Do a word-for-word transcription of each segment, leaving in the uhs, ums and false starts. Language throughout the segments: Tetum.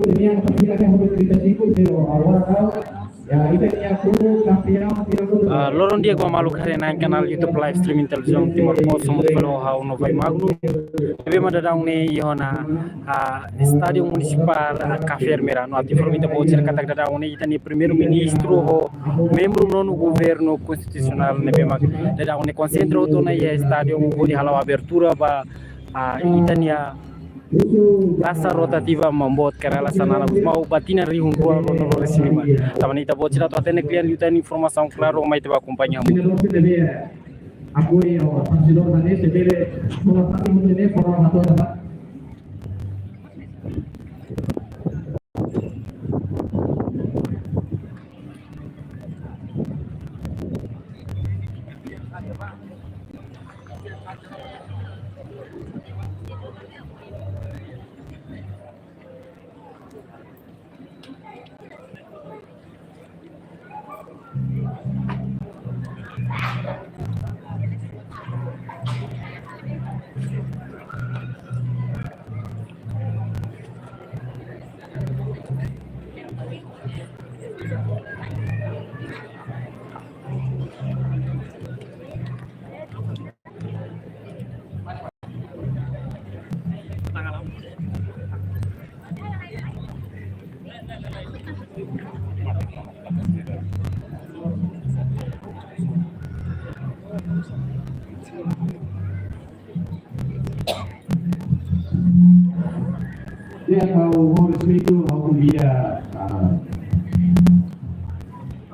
Tenían partida que es número treinta y cinco, pero ahora acá, ya, ahí tenía club campeón, campeón. Ah, loron di'ak ba maluk haree-na'in kanál YouTube live streaming Televizaun Timor Post, hamutuk fali ho ha'u Novai Magno. Ne'ebé mak daudaun ne'e iha ona, ah, Estádiu Munisipál, ah, Cafe Ermera. No atu informa ita-boot sira katak daudaun ne'e ita-nia Primeiru-Ministru ho membru nonu Governu Konstitusionál ne'ebé mak daudaun ne'e konsentra hotu ona iha estádiu hodi hala'o abertura ba, ah, ita-nia Praça rotativa Maun-boot Kay Rala Xanana Gusmão, ba tinan rihun rua ruanulu resin lima. Tanba ne'e ita-boot sira atu hatene kle'an liután informasaun klaru, mai ita bá akompaña. Apoiu, torcedór, maneira se bele, por parte de, por parte de. Ya, ha'u ho respeitu, ha'u konvida, ah,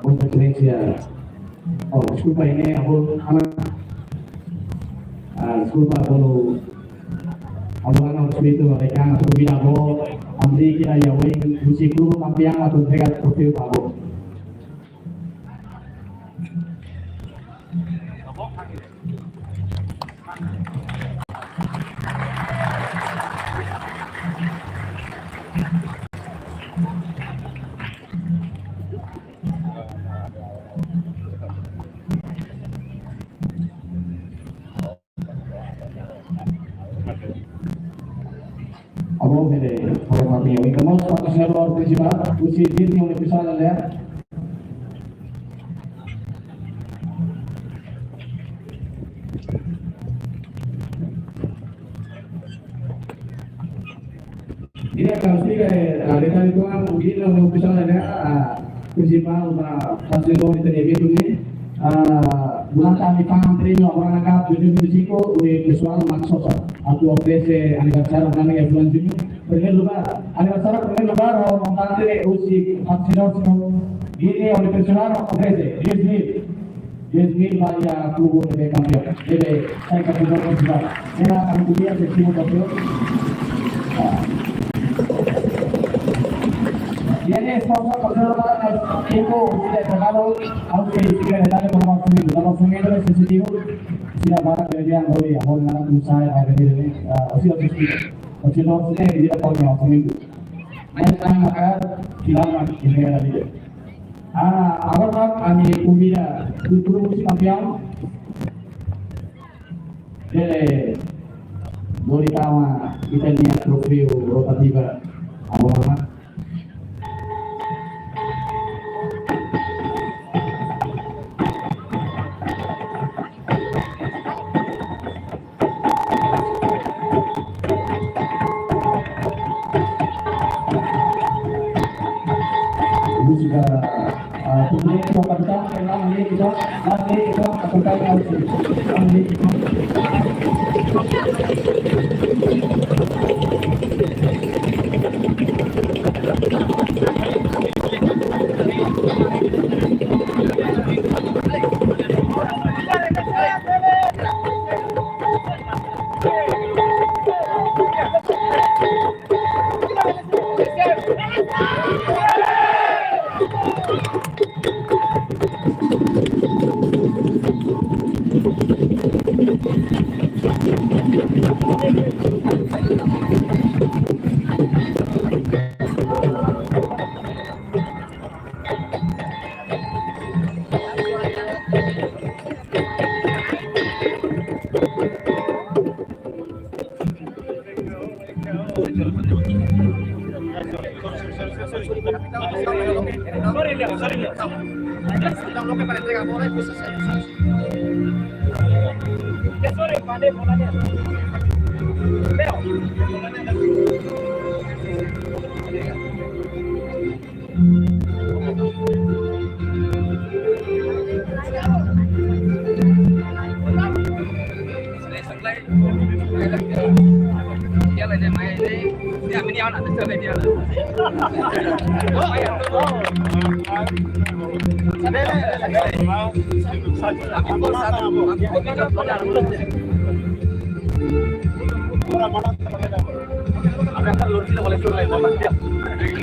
Vossa Exelénsia, oh, deskulpa, ne'e, ha'u, ah, deskulpa, ha'u, ha'u ho respeitu, ha'u konvida, ha'u, Andri, kira ya, weng, husi klube kampeón, atu entrega troféu ba ha'u. Ha'u bele, ha'u bele. Entonces, patrocinador principal, husi Disney Universal, ya. Ida-ne'e katak, eh, ah, detallu uitoan, mungkin, no, no, misalnya, ah, prinsipál ba patrosinadór ita-nia eventu ne'e, ah, durante ami fa'an treinu Abrana Cup dois mil e vinte e cinco, o pessoal Max Sosa, atu oferese aniversáriu ba ami iha bulan Juñu. Primeiru lugár, aniversáriu primeiru lugár, ho montante husi patrosinadór, sino, gini, oleh personal, oferese, dez mil. Dez mil ba iha klube ne'ebé kampeón. Ne'ebé sai ka klube principál. Ne'e ami ko'alia se klube kampeón. Ah. Iha ne'e sponsor, sponsor ba na tempu, husi Eldorado, ha'u sei esplika detallu ba Max Sosa. Max Sosa ne'e sensitivu. Sira barak bele dehan, oh, ya, ha'u-nia naran sai, ah, bele, ah, husi, husi, husi. Husi, husi, husi, husi, husi. Mas, ah, maka, selamat, ini adalah dia. Ah, agora ami konvida klube husi kampeón. Bele, bele tama ita-nia troféu rotativa. Agora, Música, ah, tu punya tu apa kita, kita, kita, kita, kita, kita.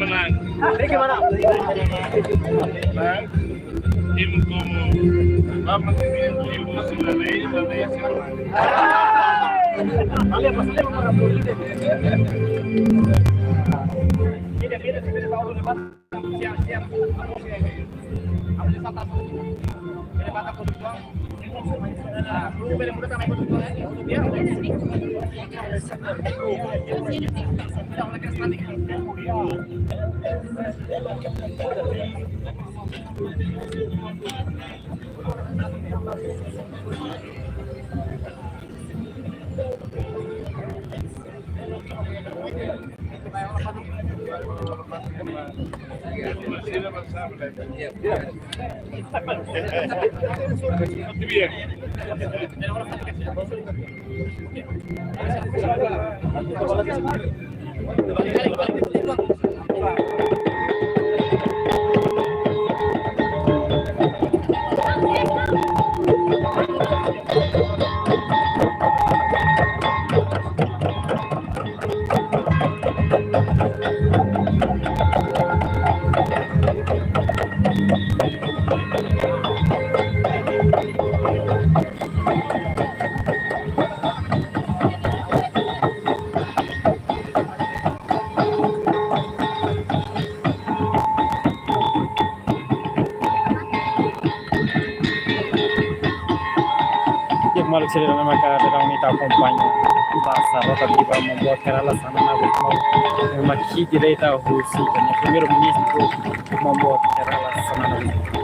Menang. Tim komo vamos, tim komo sudah lei, sudah lei. Di'ak, maluk sira, ne'e maka daudaun ita akompaña basa rotativa Maun Boot Hera Lasan Anabut, ne'e mak direita husi Primeiru-Ministru Maun Boot Hera Lasan Anabut.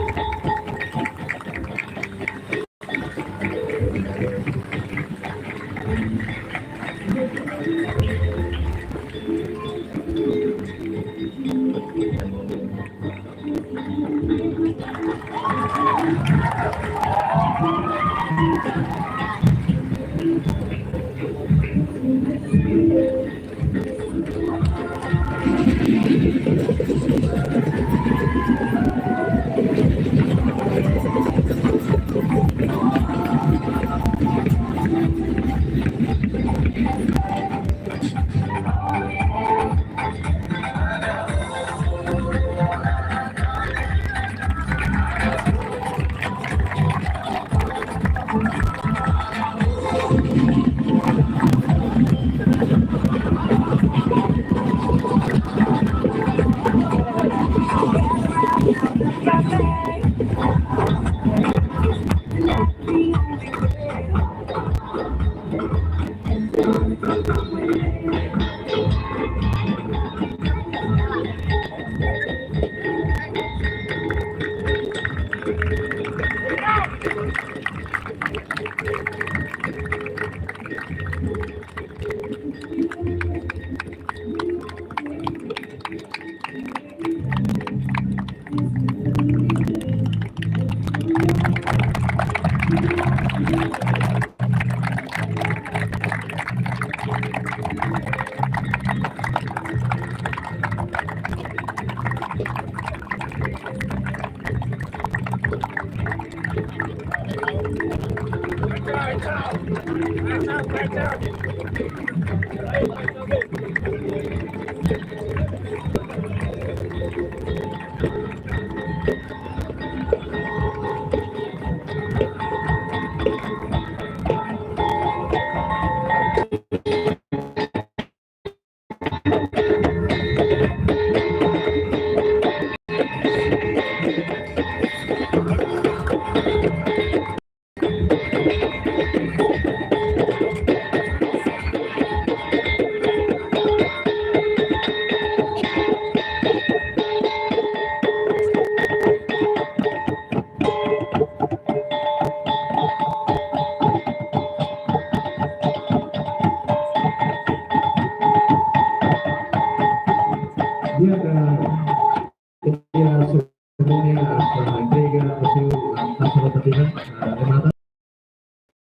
Dia, eh, dia serimónia, eh, entrega hasil, eh, taxa rotativa, eh, remata.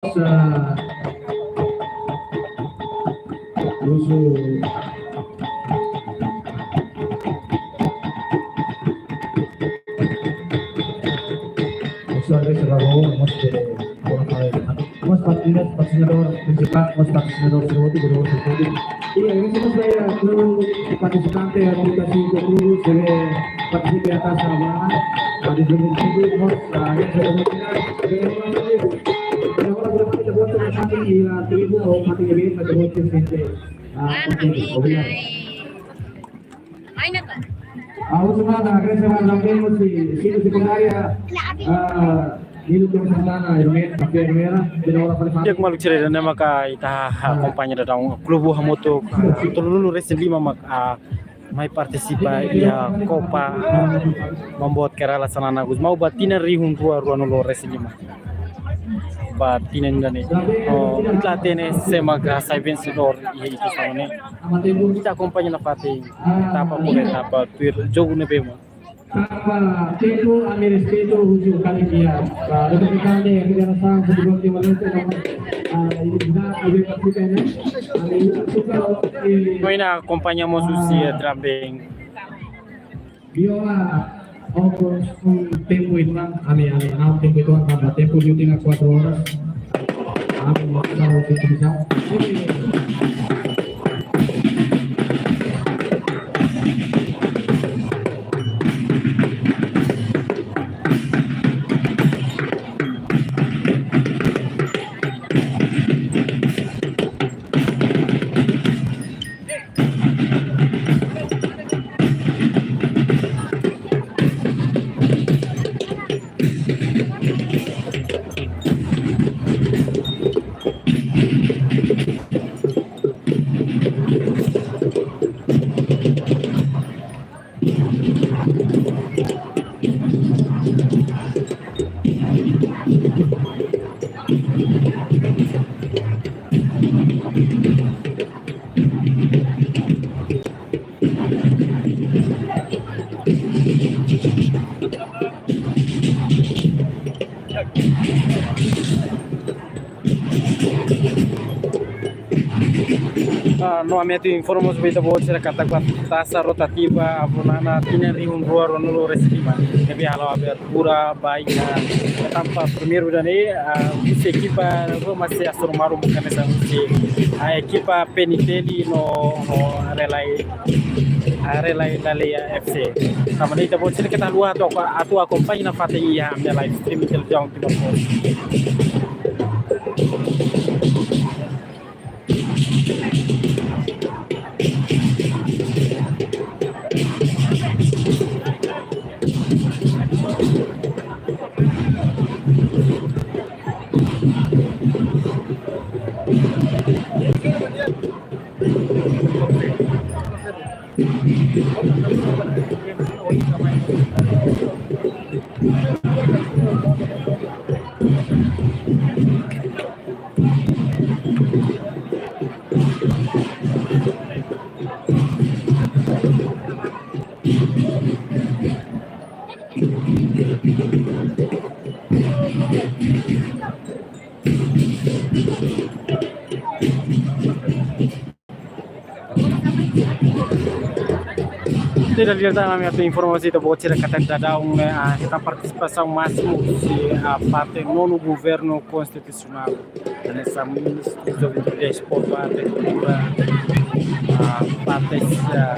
Eh, uso. Mós patrocinadór, mós patrocinadór prinsipál, mós patrocinadór segundu, guru segundu. I agradese mós ba iha klubu partisipante aplikasi klubu sira partisipa iha taxa ba, ba di klubu klubu mós, ah, ya, sudah mungkin, ah, sudah mungkin, ah, sudah mungkin, ah, sudah mungkin, ah, sudah mungkin, ah, sudah mungkin, ah, sudah mungkin, ah, sudah mungkin, ah, Ai, Nata. Ah, última, na, agradese ba Nata, temos si, si, si, secundária, ah, Nilo Toro Santana, Hermena, Café Hermena, de la hora para Di'ak, maluk sira, ne'e maka ita akompaña daudaun klubu hamutuk, ah, tolunulu-resin-lima mak, ah, mai partisipa iha Copa, ah, Mamboot Kerala Xanana Gusmão ba tinan rihun rua ruanulu-resin-lima. Ba tinan ida-ne'e. Oh, ita hatene sé mak sai vensedór iha ita-nia ne'e. Ita akompaña nafatin etapa por etapa tuir jogu ne'ebé mak. Tanba tempu, ami respeitu husi kami dia. Ah, representante federasaun futebol Timor-Leste, ah, ini bisa, ini bisa, ini. Ami suka, eh, No ina akompaña mós husi, eh, Dramben. Viola, ongkos, un tempu ituan, ami, ami, ah, tempu ituan, tanba tempu liu tinan kuatru oras. Ami, mós, ah, bisa. Ah, no, ami atu informa mós ba ita-boot sira katak ba taxa rotativa Avonana tinan rihun rua ruanulu-resin-lima ne'ebé hala'o abertura ba iha etapa primeiru ida-ne'e, ah, husi ekipa rua mak sei hasoru malu bukan esa husi, ah, ekipa P N T L no, no Relay, ah, Relay Daleia F C. Tanba ne'e ita-boot sira keta haluha atu, atu akompaña nafatin iha ami-nia live streaming televizaun Timor Post. Tidak lihat dalam itu informasi itu bocor kata dadaun, eh, ah, hetan partisipasaun másimu husi, ah, parte nonu governu konstitusionál. Hanesan Ministru Juventude, Desportu, Arte, Kultura, ah, parte, ah,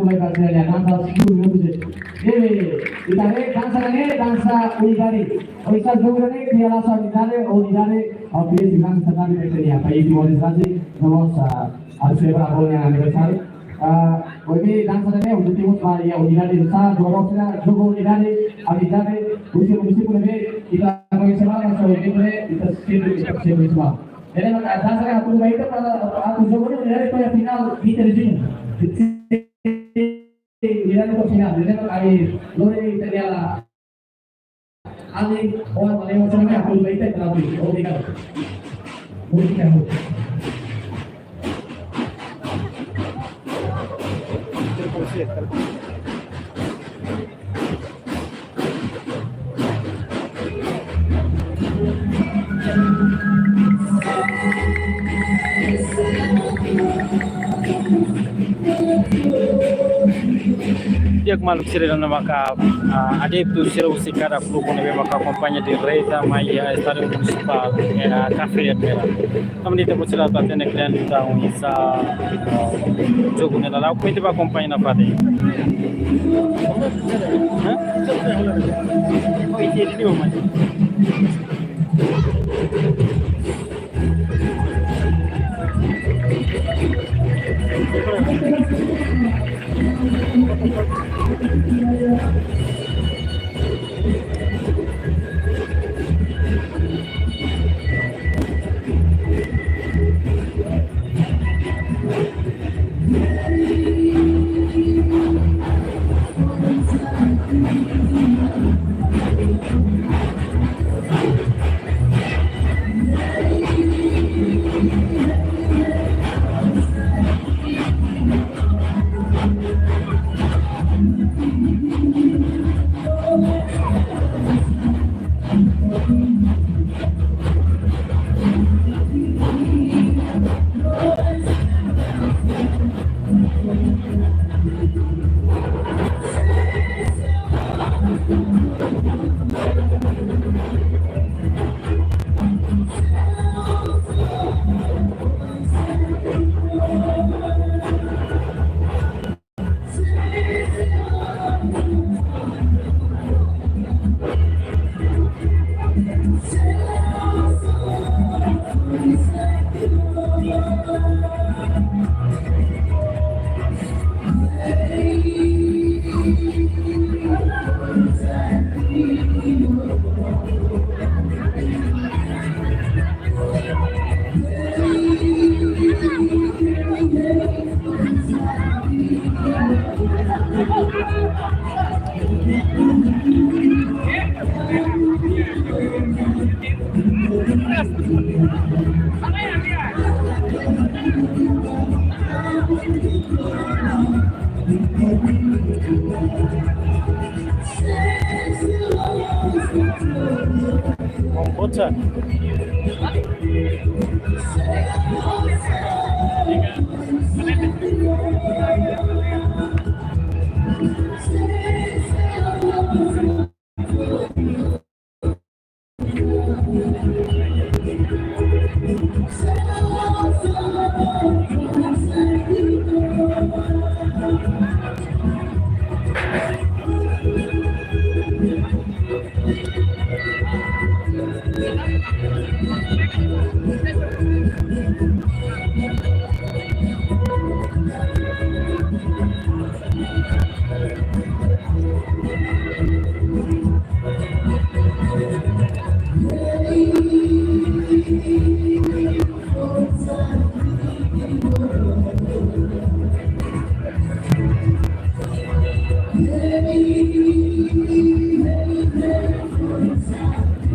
grupu lai bazeia nia dansa, sepuluh minutu de'it. Ita haree dansa ne'e, dansa unidade. Oinsá jogu ne'e kria rasa unidade, unidade, ha'u kria seguransa ita-nia bazeia. Para ita-boot ne'e, no mós, ah, atu selebra boot nia aniversáriu. Ah, ohin dansa ne'e, objetivu ba iha unidade, sá, jogadór sira, jogu unidade, amizade, husi munisípiu ne'ebé ita koñese, sá, ita sempre, ita sempre. Entaun, ah, dansa ne'e atu ba ita para atu jogu ne'e, para finál, ita de junho. Unidade para finál, entaun, ai, lori ita-nia la. Ali, ora, valeu, você não é a culpa, aí tem que dar. Obrigado. Obrigado. Di'ak maluk sira, ne'e maka, ah, adeptu sira husi kada klubu ne'ebé maka akompaña direta mai iha Estádiu Munisipál, eh, Café Ermera. Tanba ita-boot sira atu hatene kle'an entaun oinsá, ah, jogu ne'e lala'ok, ita bá akompaña nafatin. Hã? Oh, ita di mana? Bocha.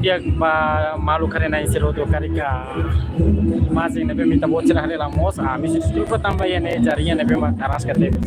Di'ak ba maluk karena isi roto karika. Mas ne'ebé mak ita-boot sira haree la moos, ah, ami husu deskulpa tanba iha ne'e jaringan ne'ebé mak karas ka tebes.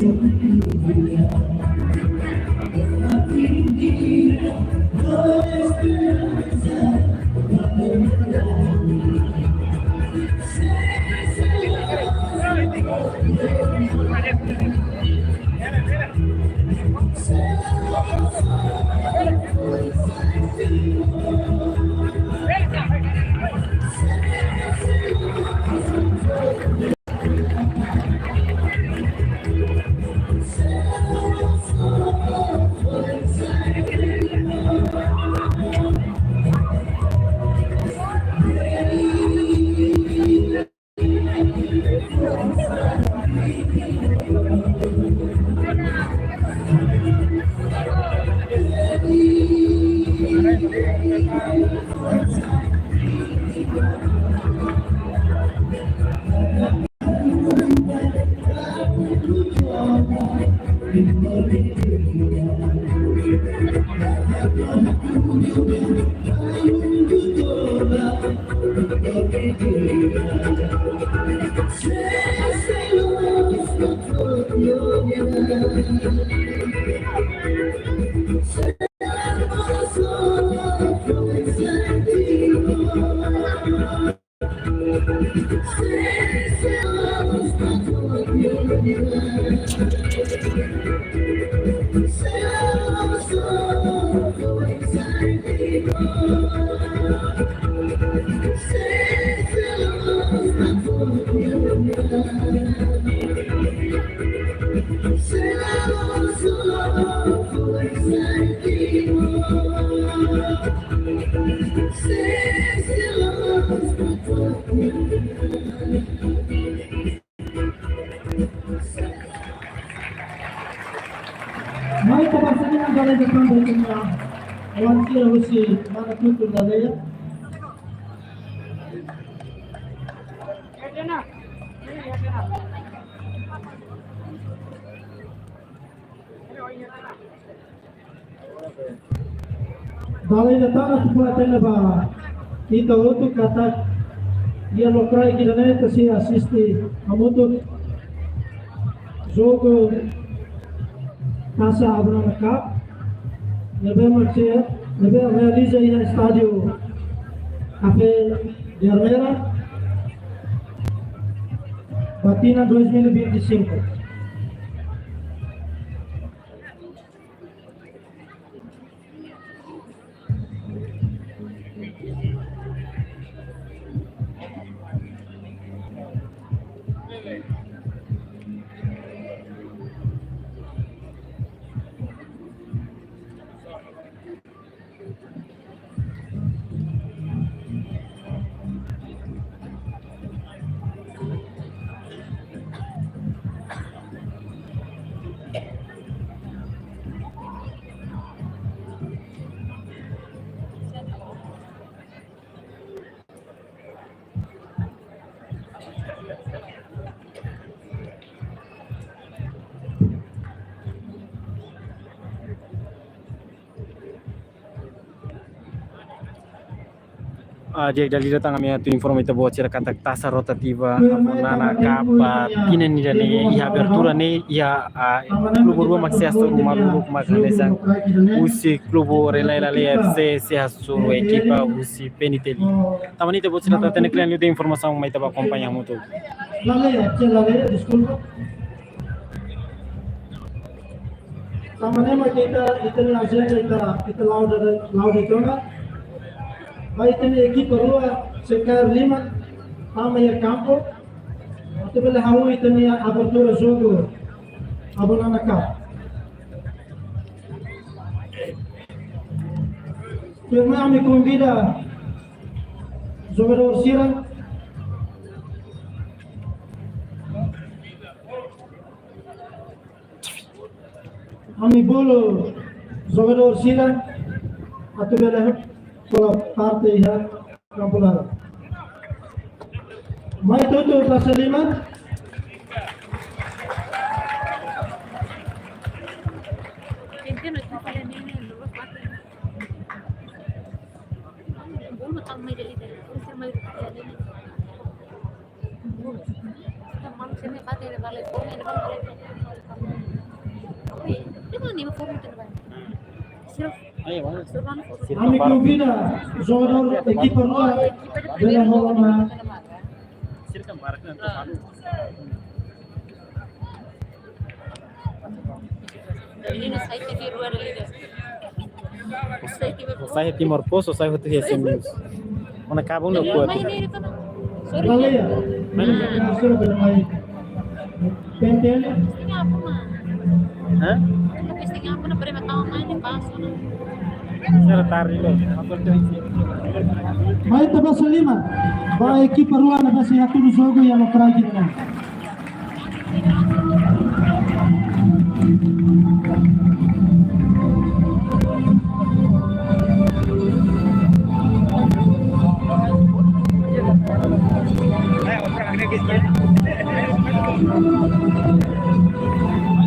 Mai ita basa de'it dala ida tan ba ita-nia oan sira husi Mana Tutur Daleya. Dala ida tan atu fó hatene ba ita hotu katak iha lokraik ida-ne'e ita sei asiste hamutuk jogu Taça Abrana Cup ne'ebé mak sei, ne'ebé realiza iha Estádiu Café de Ermera, ba tinan dois mil e vinte e cinco. Ah, di'ak, dala ida tan ami atu informa ita-boot sira katak taxa rotativa Avonana Cup tinan ida-ne'e iha abertura ne'e iha, ah, klube rua mak sei hasoru, Maluruk mak hanesan husi klube Relai Laleia F C, sei hasoru ekipa husi P N T L. Tanba ne'e ita-boot sira atu hatene kle'an liu de'it informasaun mai ita bá akompaña hamutuk. Laleia, Laleia, deskulpa. Tanba ne'e mak ita, ita-nia ajenda ita, ita la'o de'it, la'o de'it ona. Ba ita-nia ekipa rua sei kaer liman tama iha kampu atu bele hahú ita-nia abertura jogu Avonana Cup. Tuirmai ami konvida jogadór sira. Ami bolu jogadór sira atu bele hola parte iha kampu laran. Mai ita hotu basa liman. Ami konvida jogadór ekipa rua bele hola ona. Sai Timor Post, sai hotu S M News. Ona kabu no kuat. Laleia. Mana? P N T L. Hah? Sira tari lo. Mai ita basa liman. Ba ekipa rua ne'ebé sei hatudu jogu iha lokraik ne'e.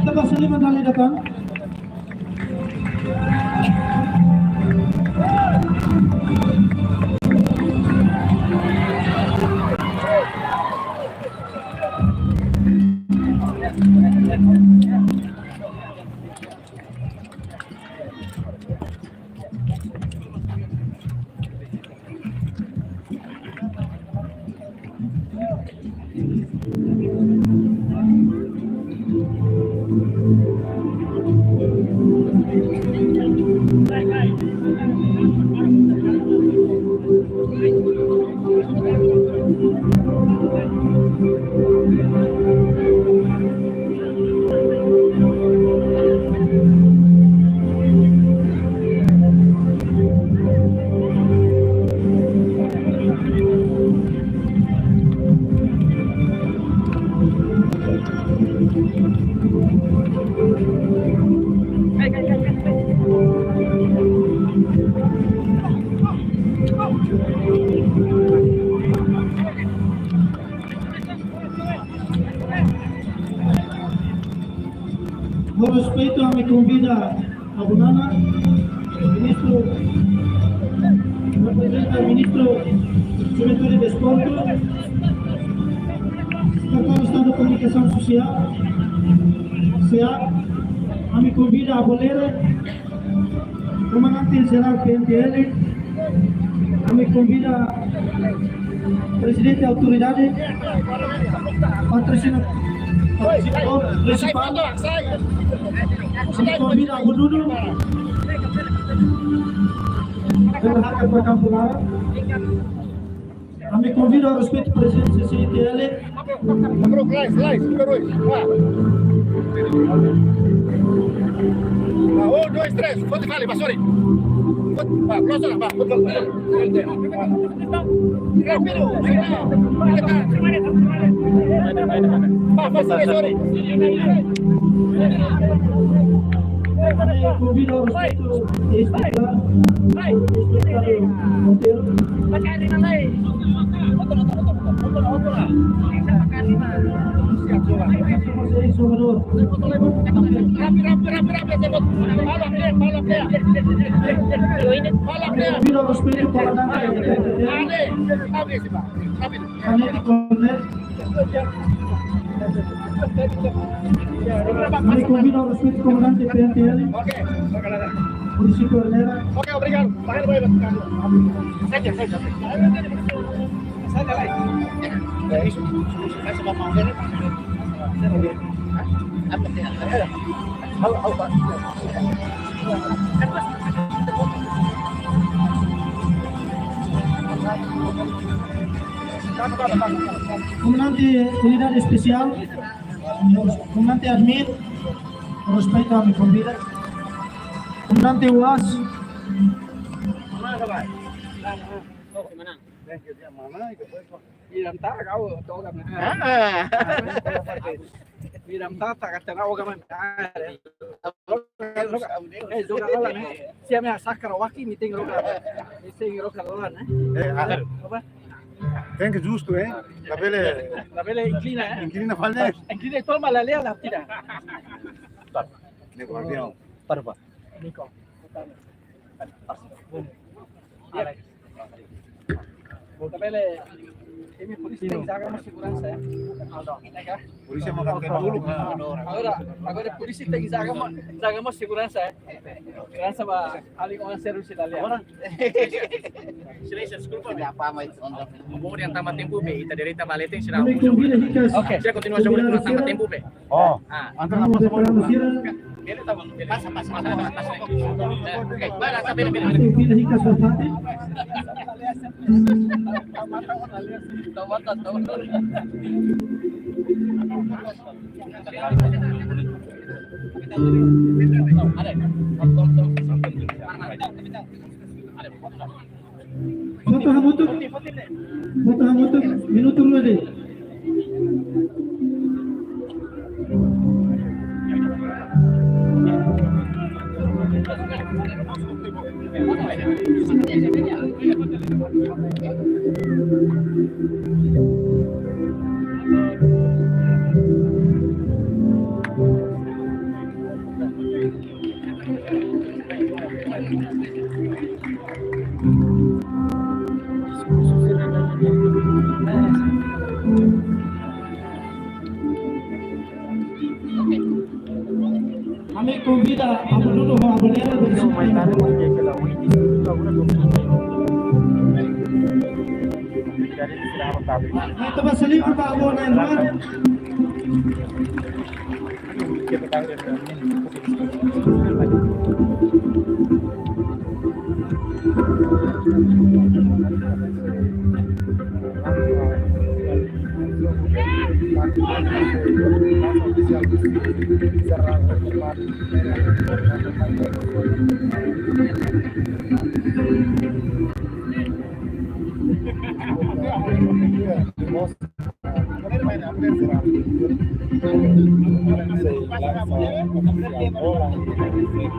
Ita basa liman dala ida tan. Ho respeitu, ami konvida Avonana, Ministru, reprezenta Ministru Juventude e Desportu, Sekretáriu Estadu Komunikasaun Sosiál, SEAK, ami konvida Abu Lere, Komandante Jerál P N T L, ami konvida Prezidente Autoridade, Patrocinadór, Patrocinadór Prinsipál, ami konvida Abu Dudu, bele hakat ba kampu laran. Ami konvida ho respeitu Prezidente C C I T L. Bro, guys, guys, fica dois. Vá. Vá, um, dois, três. Pode falar, vá, sorry. Pode, vá, close, vá, pode falar. Rápido. Vá, vá, sorry, sorry. Convida ao respeito, respeitado Monteiro. Jogador. Convida o respeitu komandante Tenente Coronel. Ami konvida o respeitu komandante P N T L, munisípiu Ermera. Oke, obrigadu. Komandante Unidade Espesiál, komandante Admin, respeitu ami konvida. Komandante UAS. Thank you, dia mana, e depois Miram tata kau toga mana. Ah. Miram tata kata na oga mana. Eh, joga bola, né? Se a minha sacra waki, me tem roga. Me tem roga bola, né? Eh, ah. Apa? Tem que justo, eh? Labele, labele inclina, eh? Inclina, fale. Inclina, toma la lea la tira. Nego, avião. Para, para. Nico. Alex. Ita bele, imi polísia tenke jaga mós seguransa, eh. Polísia maka dulu. Agora, agora polísia tenke jaga mós, jaga mós seguransa, eh. Seguransa ba alin oan sira husi dalan. Agora. Silêncio, desculpa. Tidak apa, mas. Bom, yang tambah tempo, be. Ita direta balik, tem que tirar. Oke. Sira kontinua jogu, tambah tempo, be. Oh, ah. Antar nama sama. Pasa, pasa, pasa, pasa. Oke, bala, tapi lebih, lebih. Foto hamutuk. Foto hamutuk. Minutu rua de'it. Ami konvida Abu Dudu ho Abu Nera. Mai tama salim ba Abu Nera.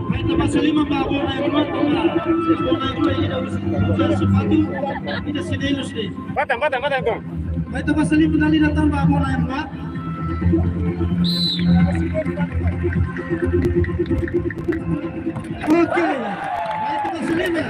Mai tama salim ba Abu Nera, tama. Abu Nera, ida uza sapatu, ida sinelus de'it. Batan, batan, batan, batan. Mai tama salim ba Abu Nera, tama Abu Nera. Oke. Mai tama salim ba.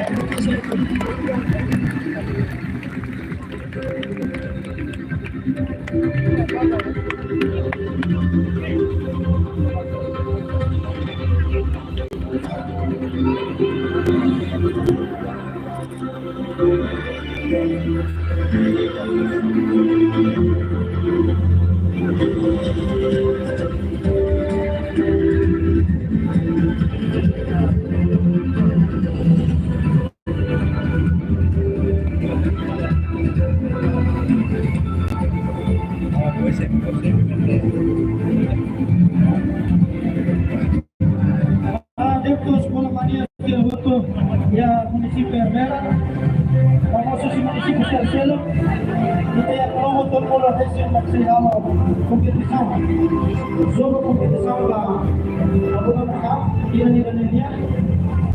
Adeptus bola mania sira hotu iha munisípiu Ermera, famosu husi munisípiu sira seluk, ita iha promo tolu puluh resin maksai halo kompetisaun. Jogu kompetisaun ba Abu Nera, ida-idak nian.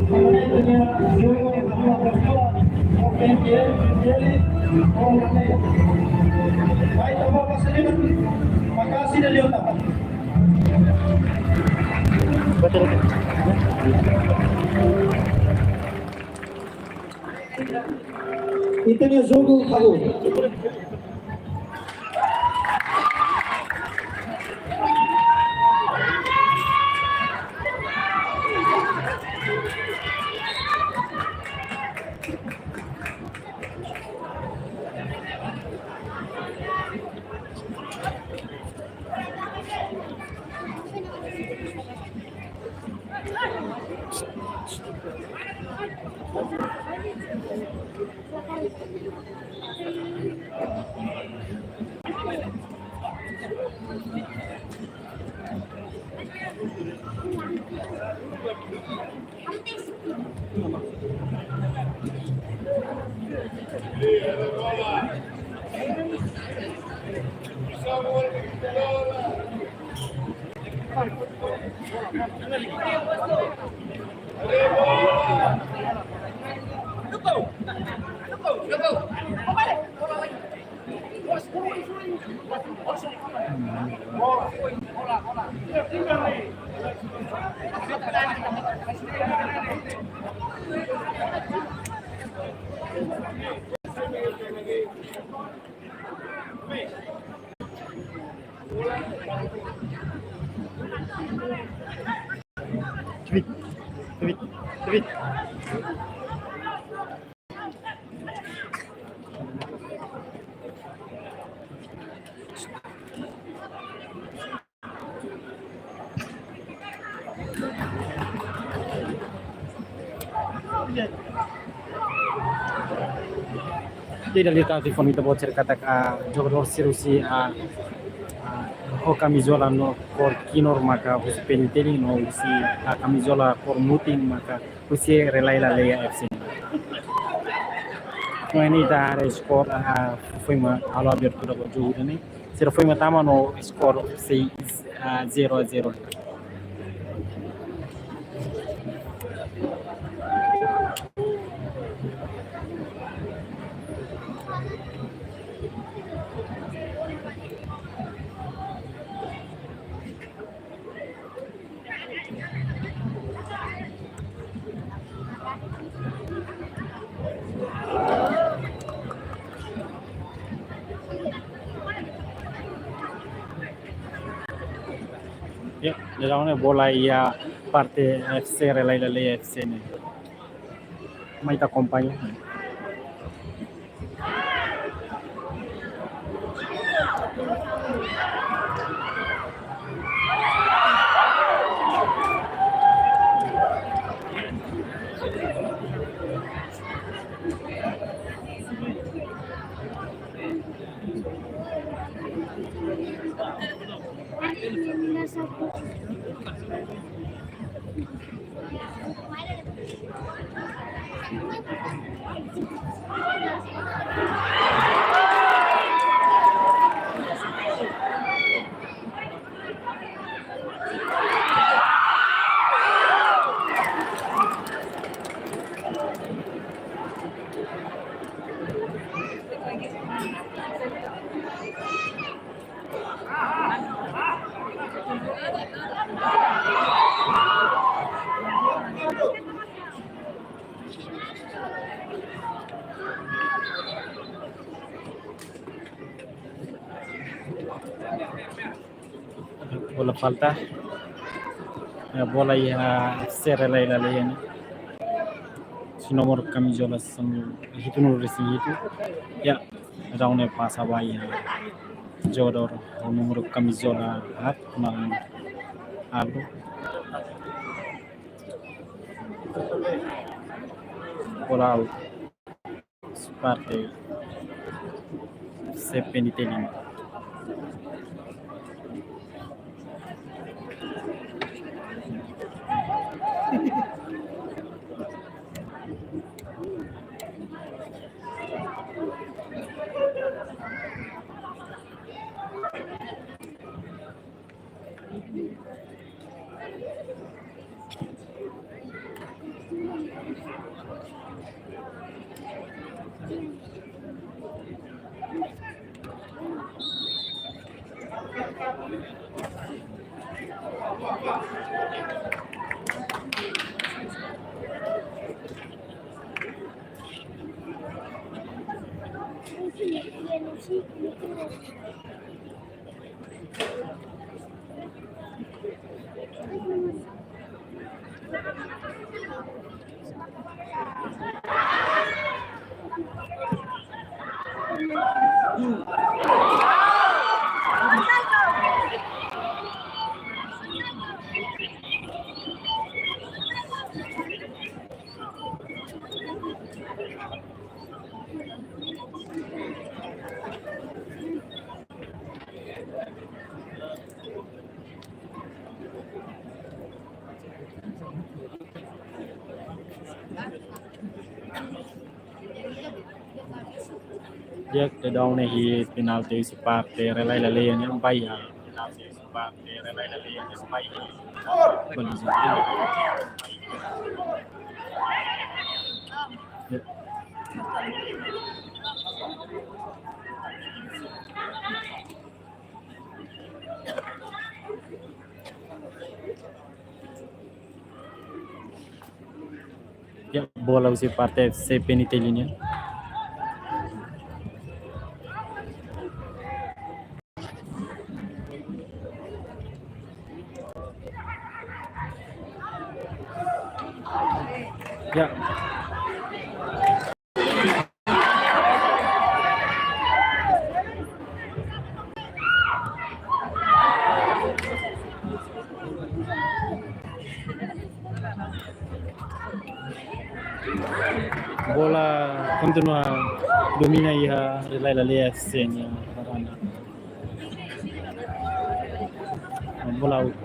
Abu Nera, jogu Makasih dari otak. Ita-nia jogu halo. Tebit, tebit, tebit. Jadi, dari tadi fó ita-boot sira katak, ah, jogadór sira husi, ah, ah, ho kamizola no kór kinur maka husi P N T L no husi, ah, kamizola kór mutin maka husi Relai Laleia F C. No ne'e ita haree skor, ah, foin mak halo abertura ba jogu ne'e. Sira foin mak tama no skor seis, ah, zero a zero. Ya, jadi ne'e bola iha parte F C Relai Laleia F C ne'e. Mai ita akompaña. Bola falta. Ya, bola iha F C Relai Laleia nian. Husi nomor kamizola sanulu hitu, númeru resin hitu. Ya, entaun ne'e pasa ba iha jogadór ho númeru kamizola haat, Malan Aldo. Bola out. Parte C P N T L. Di'ak, daudaun ne'e iha penalti husi parte Rai Lae Lalehan nian ba iha. Baliza. Ya. Ya, bola husi parte C P N T L nian. Ya. Bola kontinua domina iha Rai Lae Lalehan nian. Bola out.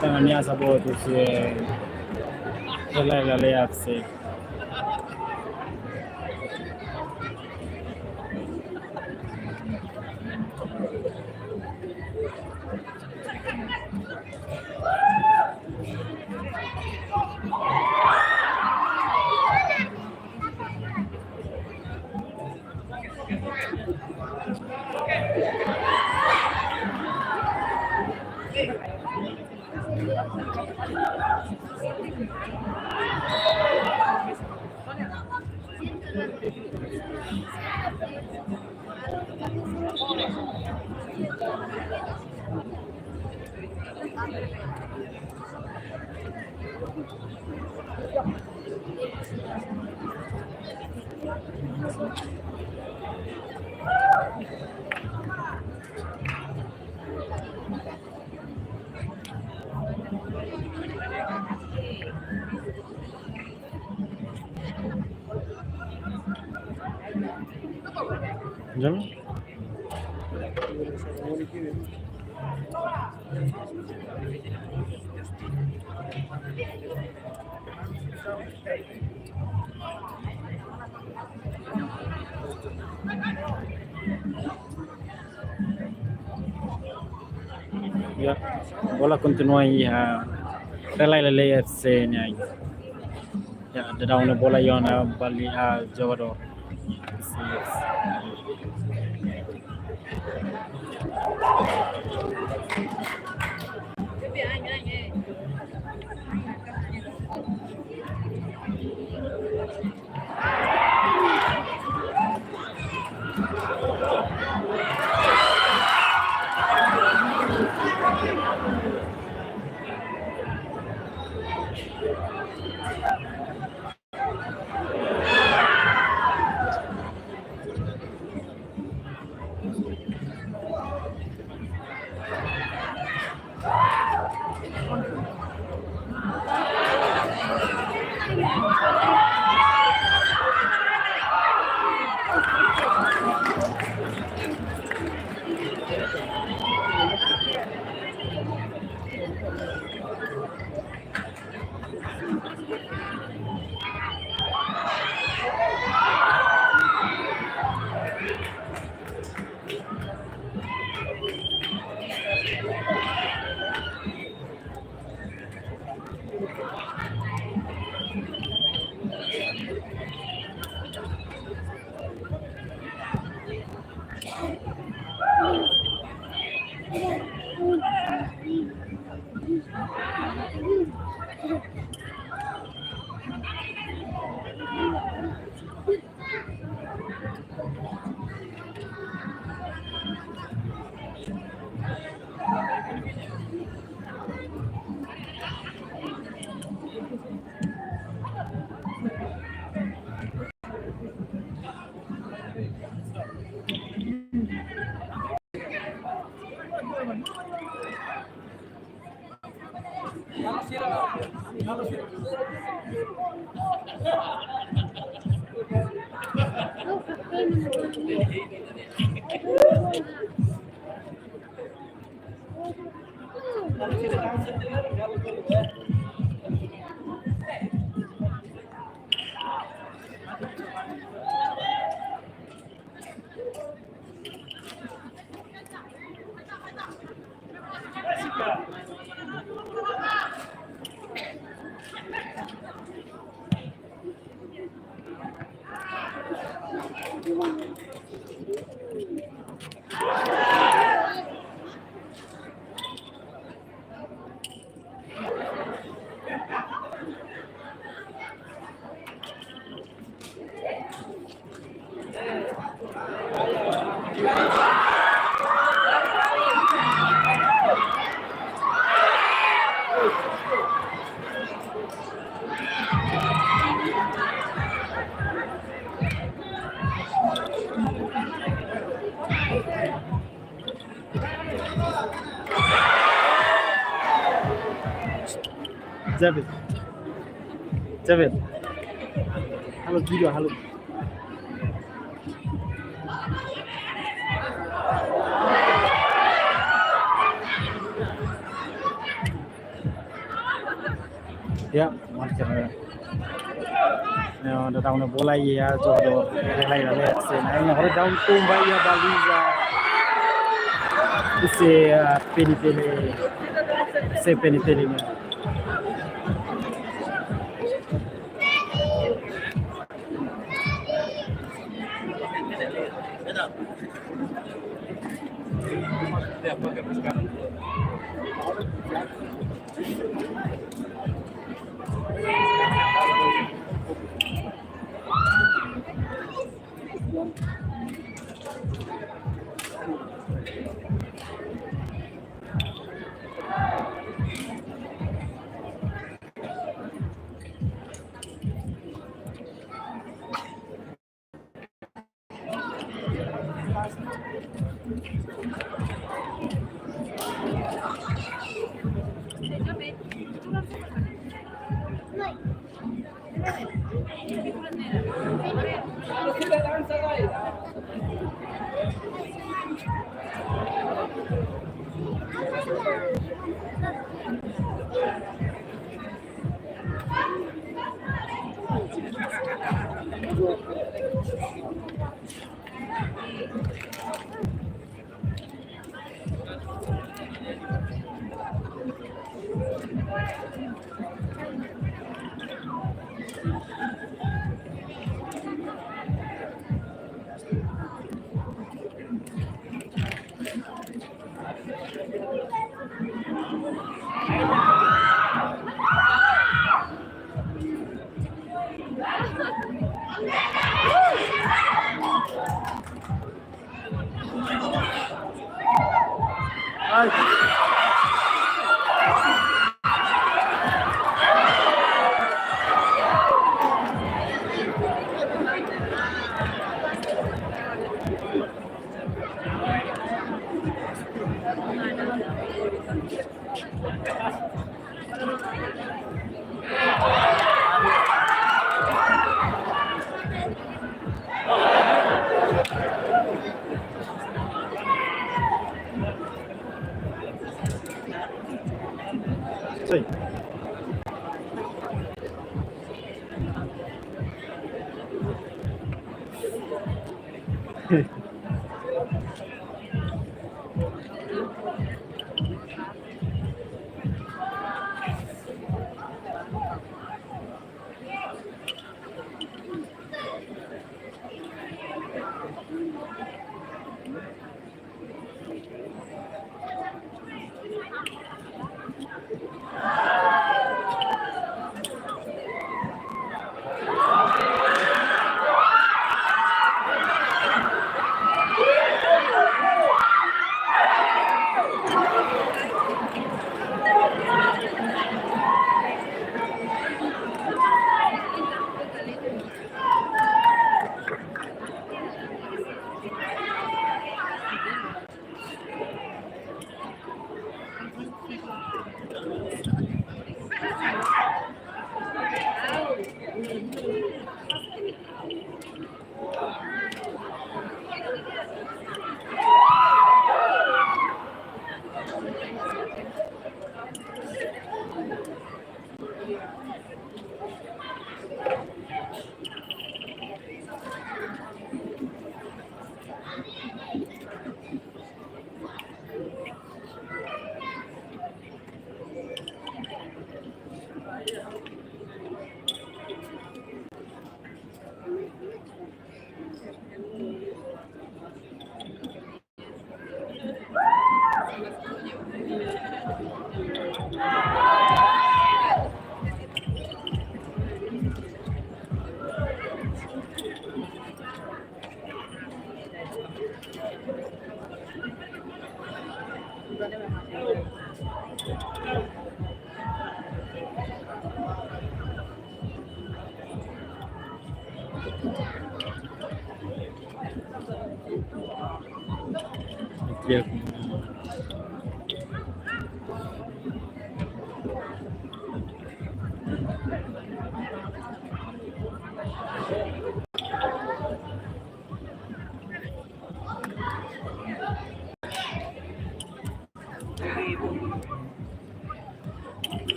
Tangan ya sabot si Rai Lae F C. Jam? Ya, bola kontinua iha Rai Lae Lalehan F C nian. Ya, daudaun ne'e bola iha ona ba iha jogadór. Javid. Javid. Halo, video, halo. Ya, mantap. Ya, daudaun ne'e bola iha jogadór Rela Irale, se na, iha daudaun tun ba iha baliza. Ese, ah, P N T L, ese P N T L ne'e.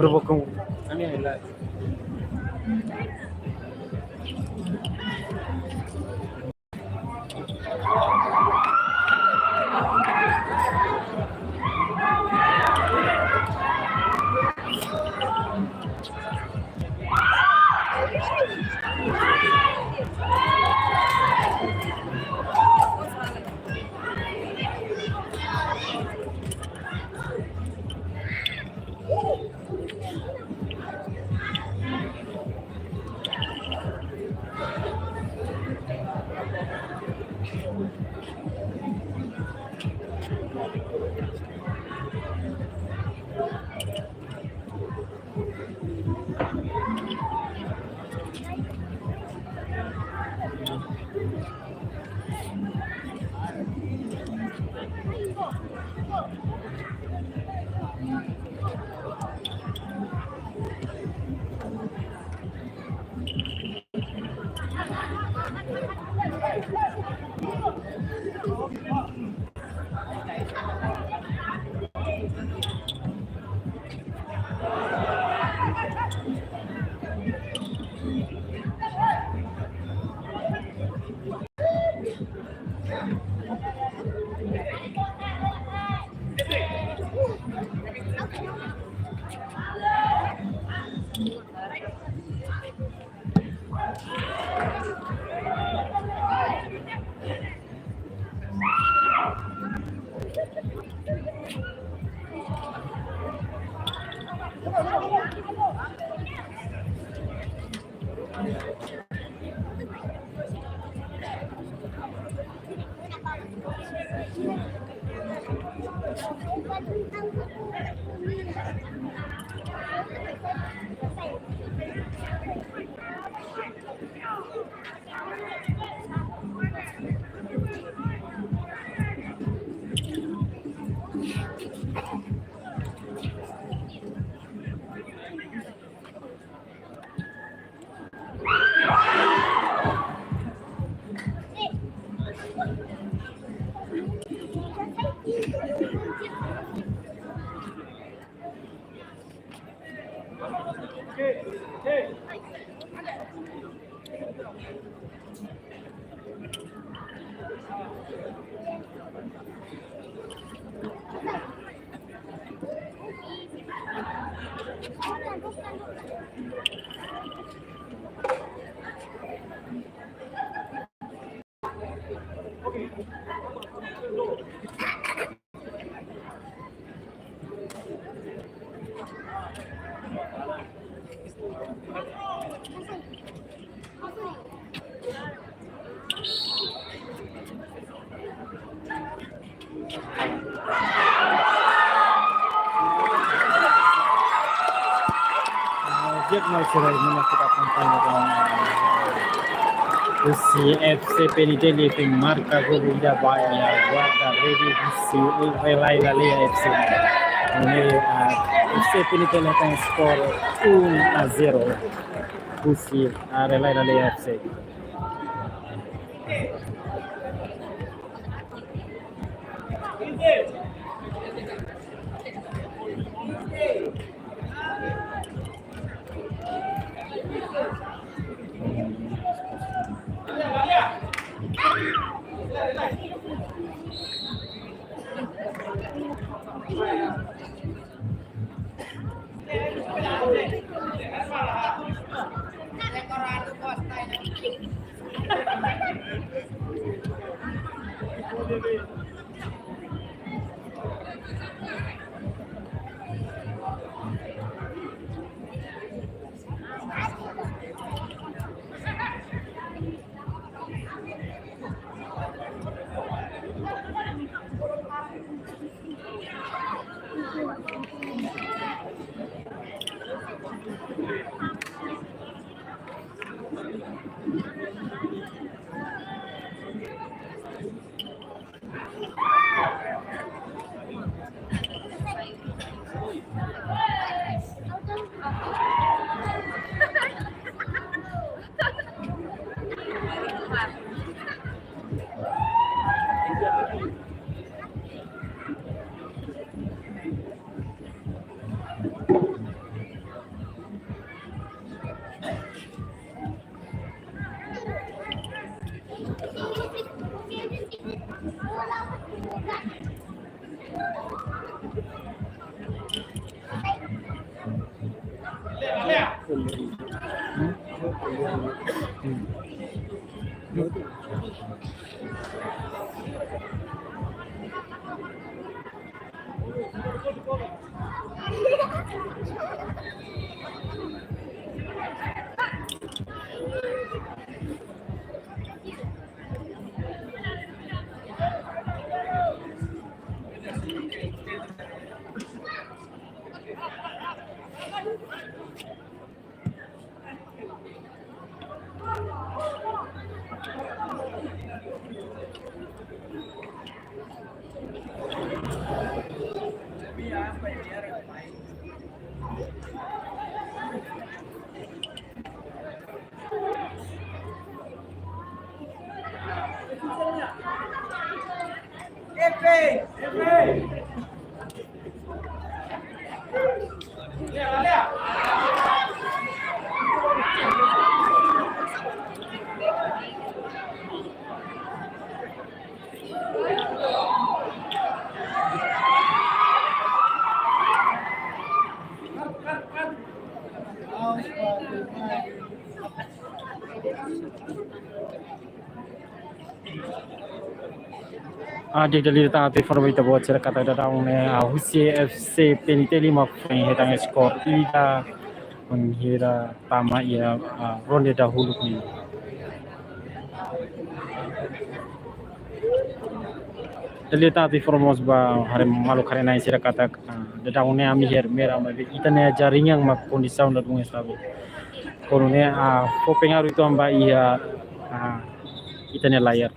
Berhubung kami adalah Di'ak, mai sira, ne'e mak ita akompaña husi F C P N T L, ita marka gol ida ba iha guarda rede husi Relai Laleia F C. Ne'e, ah, F C P N T L hetan skor um a zero husi, ah, Relai Laleia F C. Ah, di'ak, dala ida tan atu informa ba ita-boot sira katak daudaun ne'e, ah, husi F C P N T L mak foin hetan skor ida, foin hira tama iha, ah, ronde dahuluk ne'e. Dala ida tan atu informa mós ba haree maluk haree-na'in sira katak, ah, daudaun ne'e ami haree mera, maibé ita-nia jaringan mak kondisaun la dún estavel. Kuandu ne'e, ah, fó pengaruh uitoan ba iha, ah, ita-nia layar.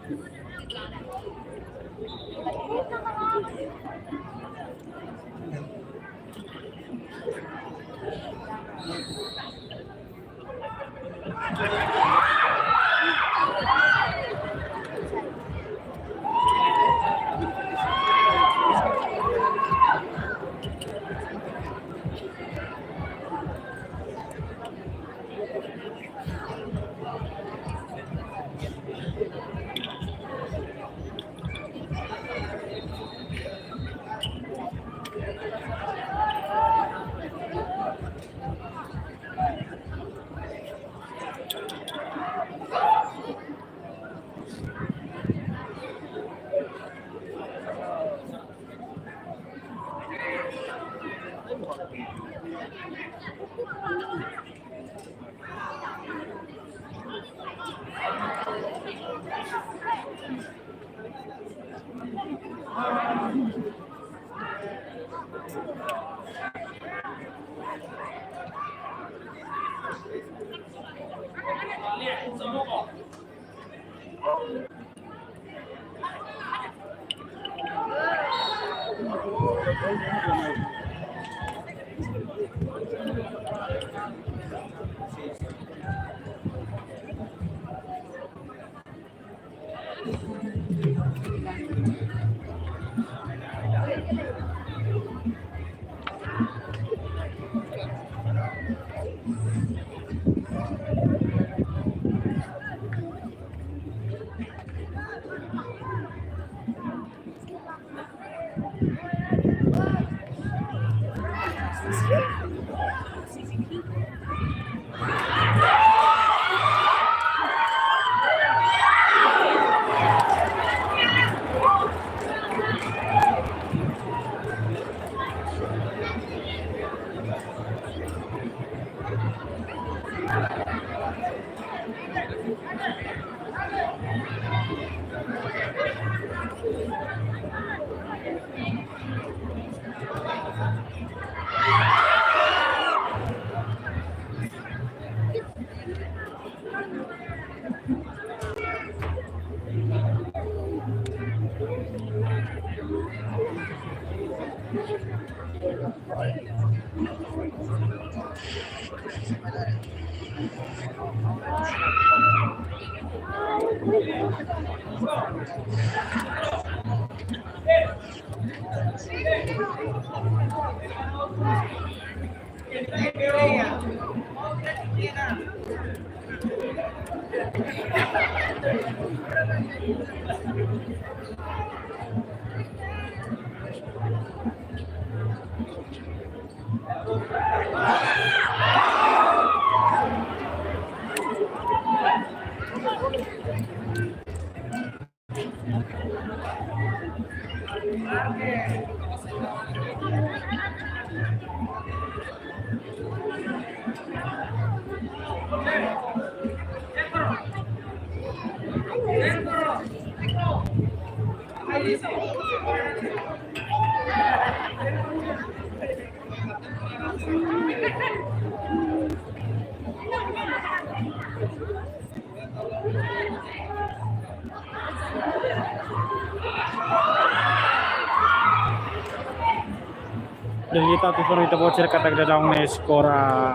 Dala ida atu informa ita-boot sira katak daudaun ne'e skor, ah,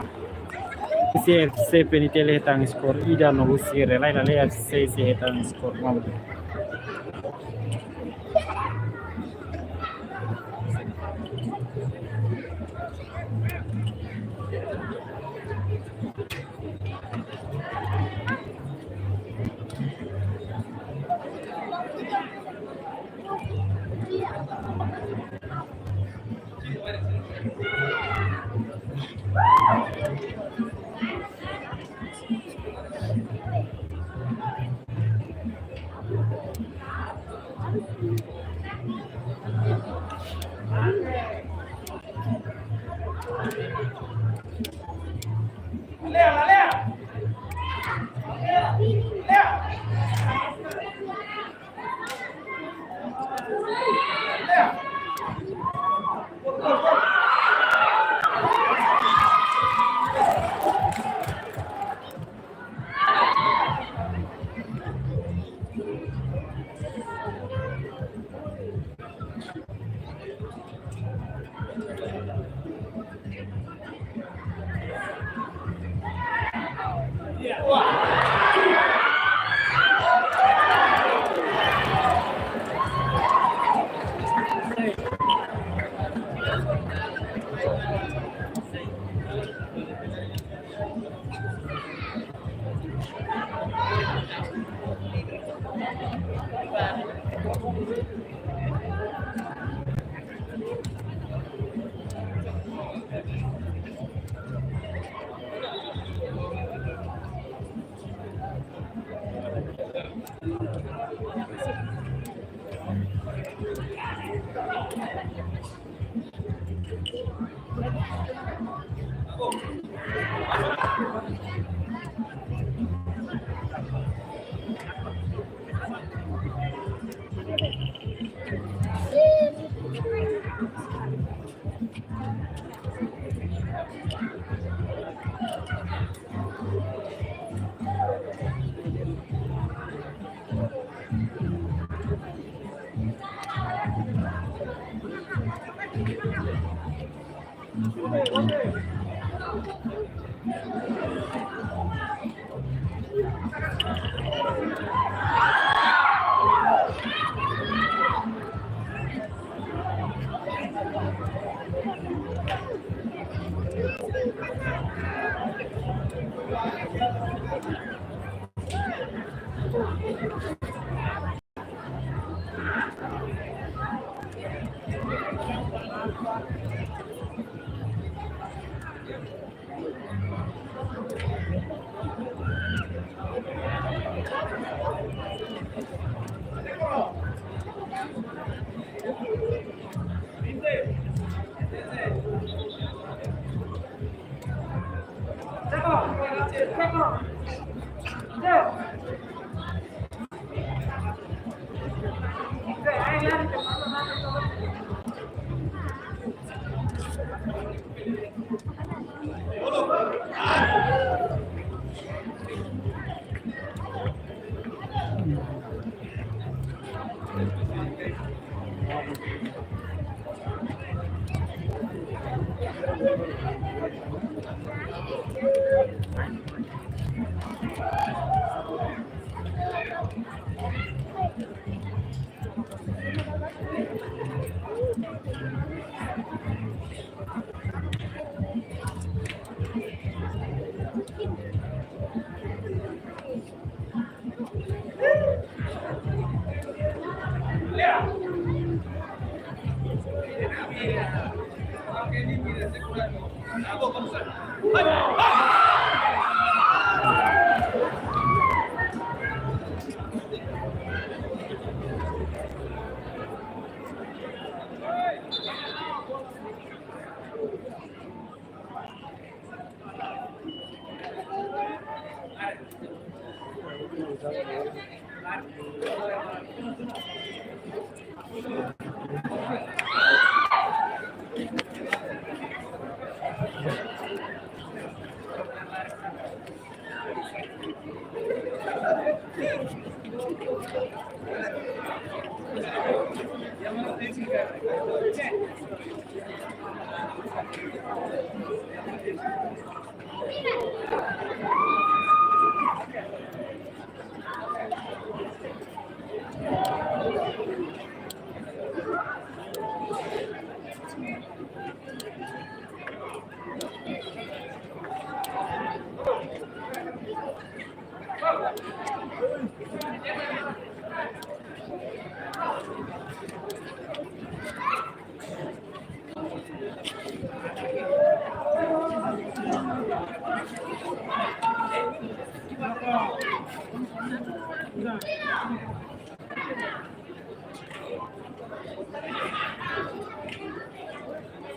Hussein F C PNTL hetan skor ida no husi Relay Laleya F C sei hetan skor malu.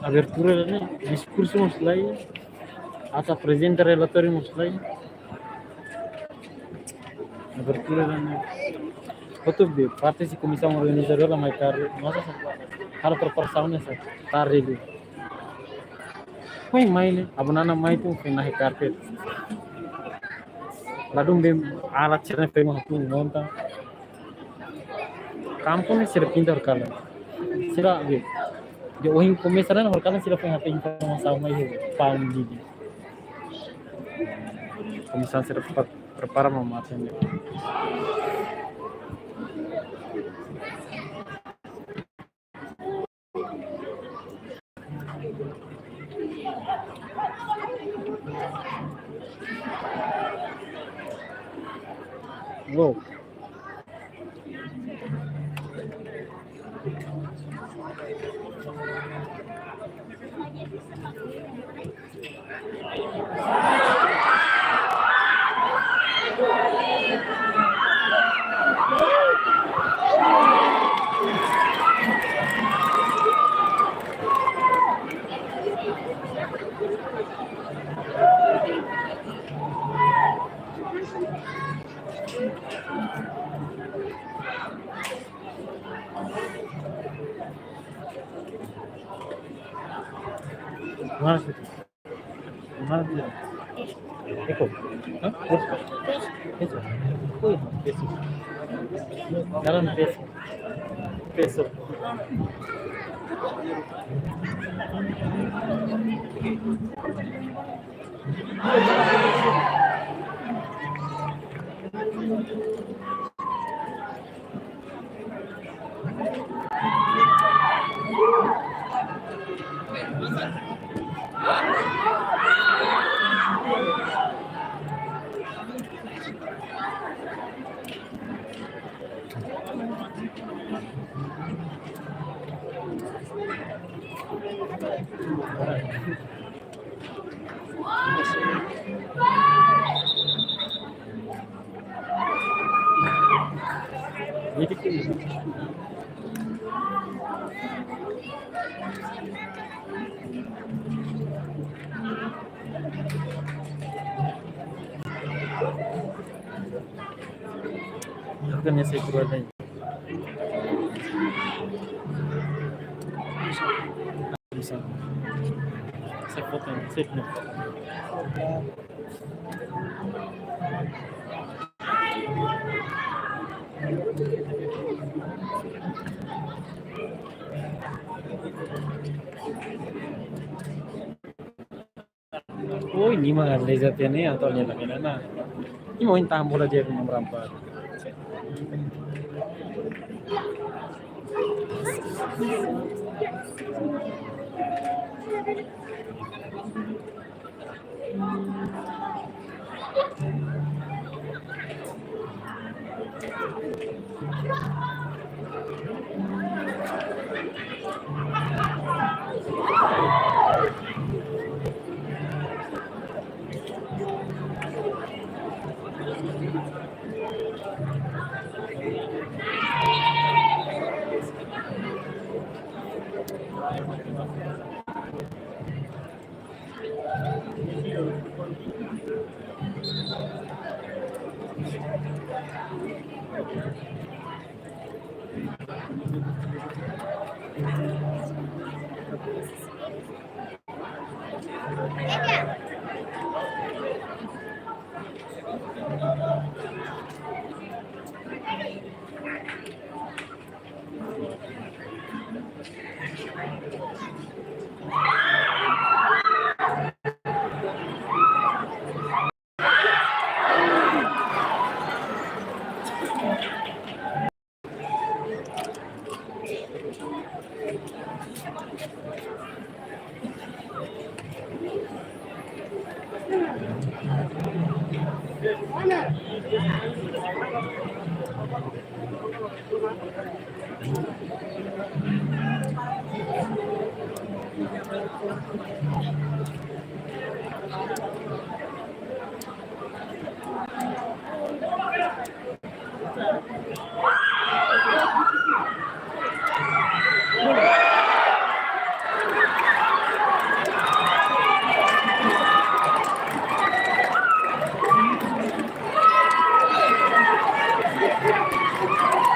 Abertura ne'e, diskursu mós laiha, atu aprezenta relatóriu mós laiha. Abertura ne'e, hotu be, parte husi komisaun organizadora mai tarde, masa sa, halo preparasaun ne'e sa, tarde liu. Foin mai ne'e, Abu Nana mai tun, foin nahe karpet. Ladún be, alat sira-ne'e foin mai tun, monta. Kampu ne'e sira pinta horikalan. Sira be, de ohin komesa ne'e horikalan sira foin hatene informasaun mai iha palm didi. Komisaun sira pre-, prepara mamata ne'e. Wow. Mana sih? Mana dia? Eko. Hah? Peso. Peso. Ui, peso. Jalan peso. Peso. Kan ya saya keluar lagi. Bisa. Saya foto, saya foto. Oh, ini mah lezat ya nih, atau nyala kena nah. Ini mau tahan bola dia ke merampa.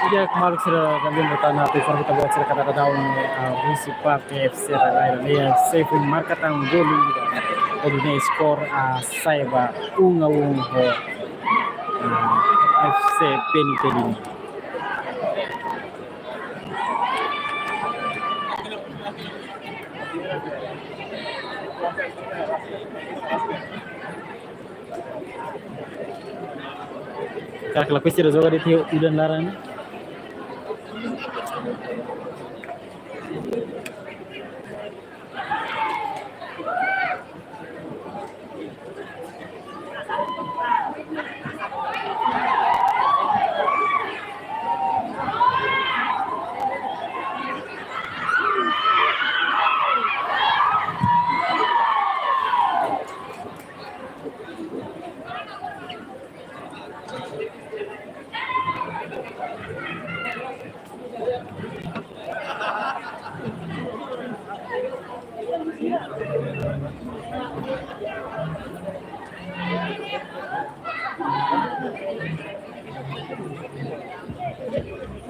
Ida kembali sira kami bertanya di form kita buat sira kada daun, ah, husi parte F C Rai Rai Rai F C pun marka tang gol ida. Hodi nune'e skor, ah, sai ba um a um ho, ah, F C Peniteli. Karik lakohi sira joga de'it iha udan laran.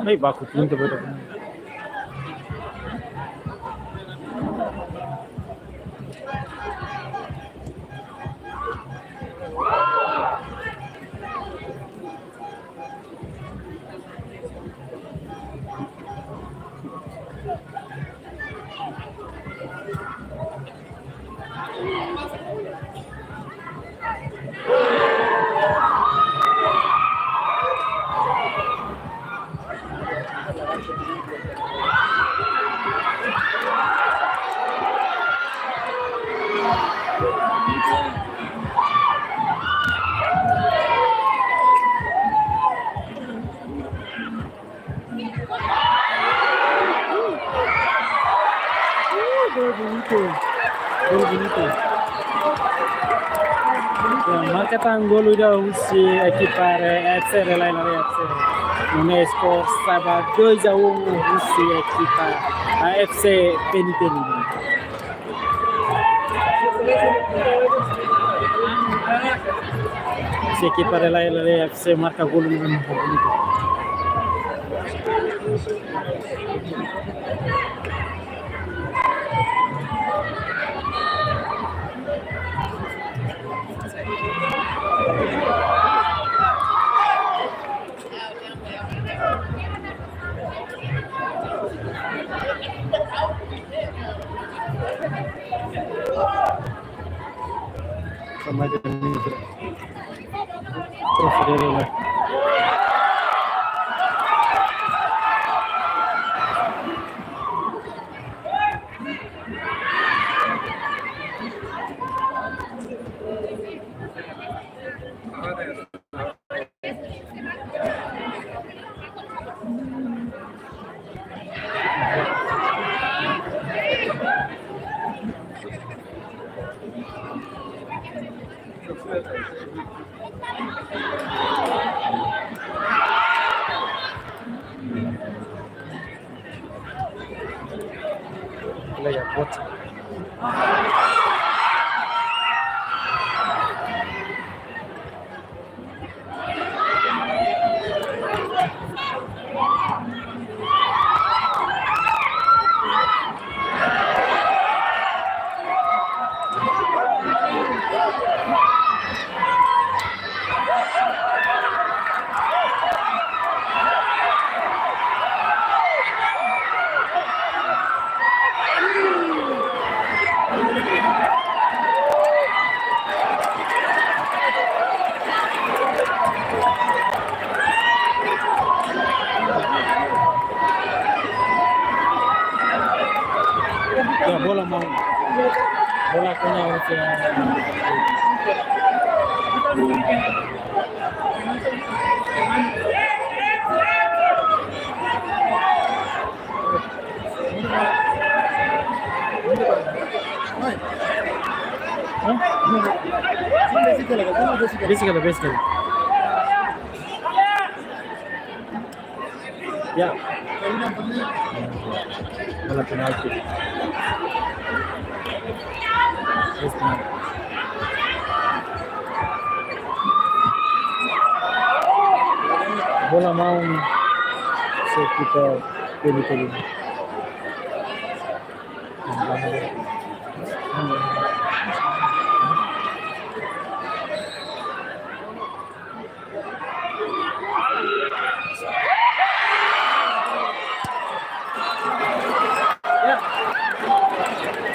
Ai, baku punta, betul. Uh, gol bonito. Gol bonito. Ya, marka tang gol ida husi ekipa F C Rai Rai Rai F C. Nune'e skor sai ba dois a um husi ekipa, ah, F C Peniteli. Husi ekipa Rai Rai Rai F C marka gol ida bonito. Sama dengan itu. Terus dia, dia, dia. Player bot. Ya, bola maun. Bola kunya, oke. Hah? Besi kali, besi kali. Ya. Bola penalti. Bola maun sekitar peni-peni.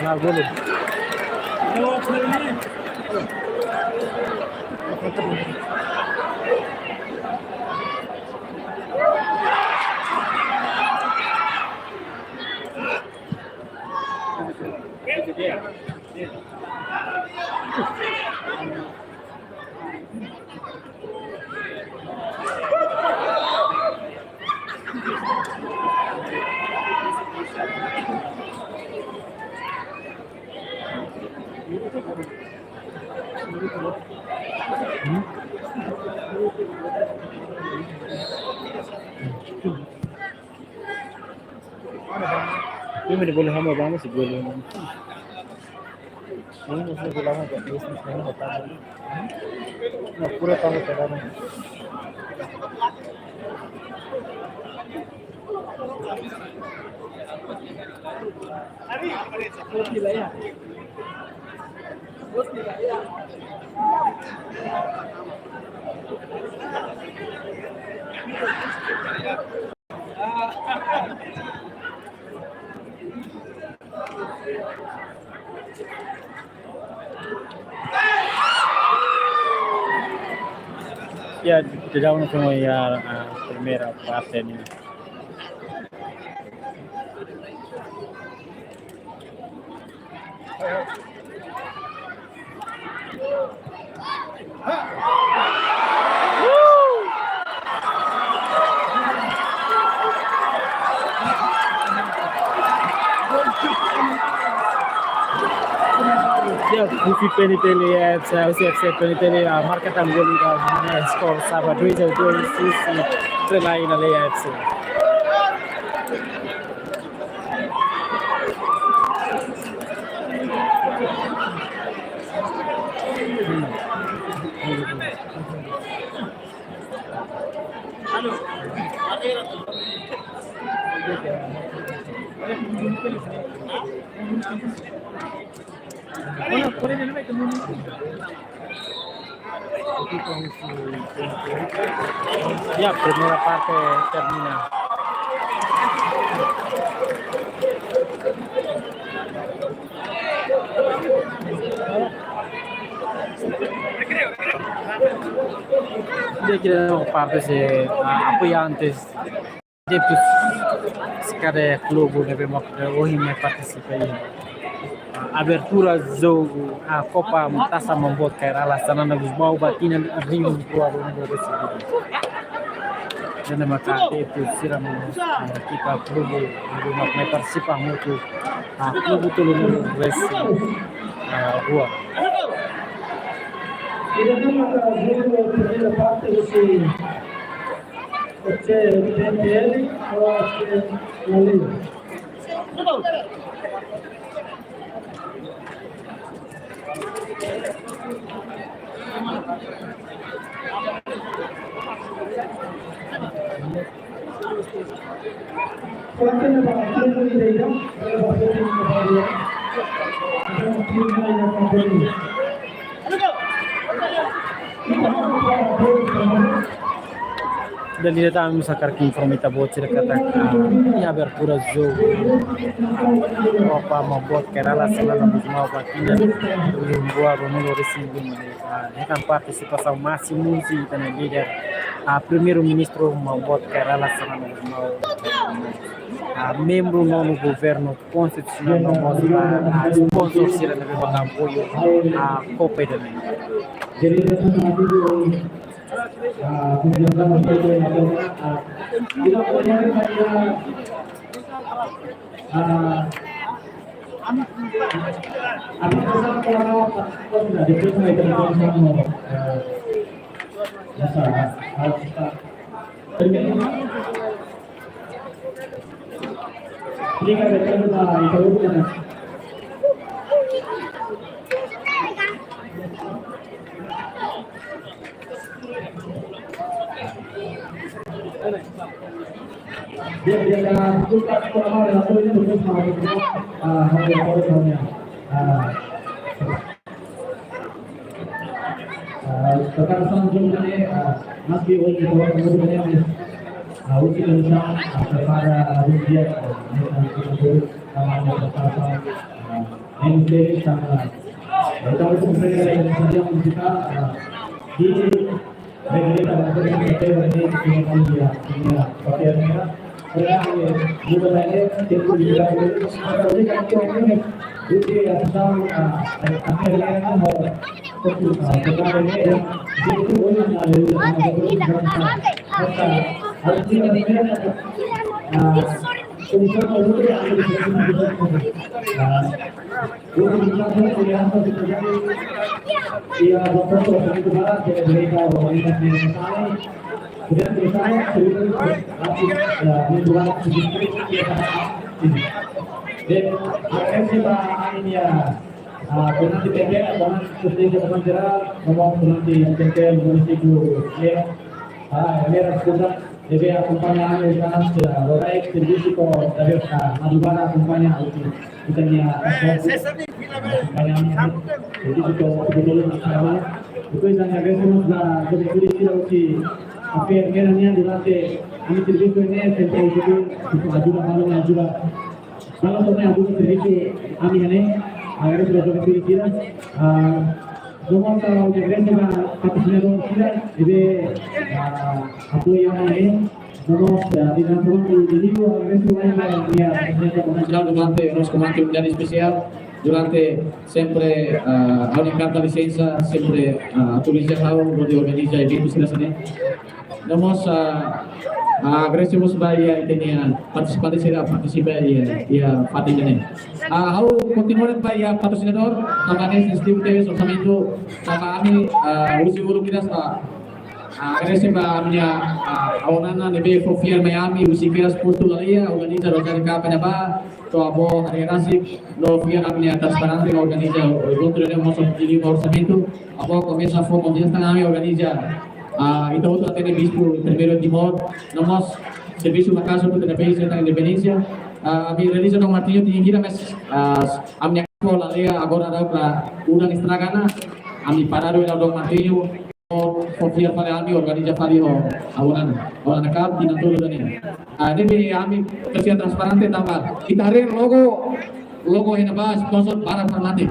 Nah, boleh. Ini boleh hama banget sih, boleh. Ini masih boleh hama, Pak. Ini masih hama, Pak. Nah, pura tahu sekarang. Ya, tidak, no, como ya, ah, primera parte ni. Ya, husi P N T L, ya, husi F C P N T L, ya, marka tan gol ka, ya, skor sa'e ba dois a dois, husi, husi, Trelai na Leia F C. Ya, primera parte termina. Dia kira parte se, ah, apoiantes, adeptus, se kada klube ne'ebé mak ohin mai partisipa iha abertura jogu, ah, Kopa Taça Maun Boot Kay Rala Xanana Gusmão ba tinan rihun rua rua-nulu-resin-lima. Ida-ne'e maka adeptus sira no, ah, ekipa klube ne'ebé mak mai partisipa hamutuk, ah, klube tolunulu-resin-rua. Ida-ne'e maka jogu primeira parte husi F C P N P L ho F C La Liga. Ida-ne'e tan ami hakarak informa ita-boot sira katak, ah, iha abertura jogu Kopa Maun Boot Kay Rala Xanana Gusmão ba tinan rihun rua rua-nulu-resin-lima ne'e, ah, hetan partisipasaun másimu husi ita-nia líder, ah, Primeiru-Ministru Maun Boot Kay Rala Xanana Gusmão, ah, membru nonu governu konstitusionál no mós ba, ah, sponsor sira ne'ebé mak apoiu, ah, Kopa ida-ne'e. Ah, preparasaun jogu ne'e, ah, maski ohin ita-boot ne'e, ah, husi komisaun, ah, prepara, ah, um dia, ah, ne'e, ah, preparasaun, ah, ne'e, ah, ita-boot ne'e, ah, di Ne'ebé akompaña ami, tanba sira loraik servisu to'o, tanba, ah, madrugada akompaña ami, ita-nia, ah, akompaña ami, servisu to'o, to'o, to'o, to'o. Depois, ami agradese mós ba juventude sira husi Afer Mera nian durante ami servisu ne'e, sempre ajuda, ajuda balun, ajuda balun to'o ami ajuda servisu ami ne'e, agradese ba juventude sira, ah, no mós ha'u agradese ba patrosinadór sira ne'ebé, ah, apoia ami ne'e. No mós, ah, di dan turun di, di liu, agradese ba, ya, ya, ya, durante, nos komandante unidade espesiál, durante sempre, ah, ha'u-nia karta lisensa, sempre, ah, atualiza ha'u, hodi organiza eventu sira hanesan ne'e. No mós, ah, ah, agradese mós ba iha ita-nia partisipante sira partisipa iha, iha fatin ne'e. Ah, ha'u kontinua ba iha patrosinadór, tanba ne'e sensitivu tebes orsamentu, tanba ami, ah, husi uluk kedas, ah, ah, agradese ba ami-nia, ah, avó Nana ne'ebé fó fiar mai ami, husi kedas postu Laleia, organiza Rosário Cup ne'ebá, to'o avó Haree Rasik, no fiar ami-nia transparente, organiza, eh, enkontru ne'e mós di liu ba orsamentu. Avó komesa fó konfiansa tan ami organiza, ah, ita hotu hatene Bispu Intermediu Timor, no mós servisu maka'as hotu ita-nia base, ita-nia independénsia. Ah, ami realiza Dom Martinho tiha hira, mas, ah, ami-nia kampu la lea, agora daudaun udan estraga ona, ami para dulu Dom Martinho, fó fiar fali ami, organiza fali ho, ah, udan, udan ka, tinan tolu ida-ne'e. Ah, ne'ebé ami presiza transparente tanba ita haree logo, logo iha ne'ebá sponsor barak para mate.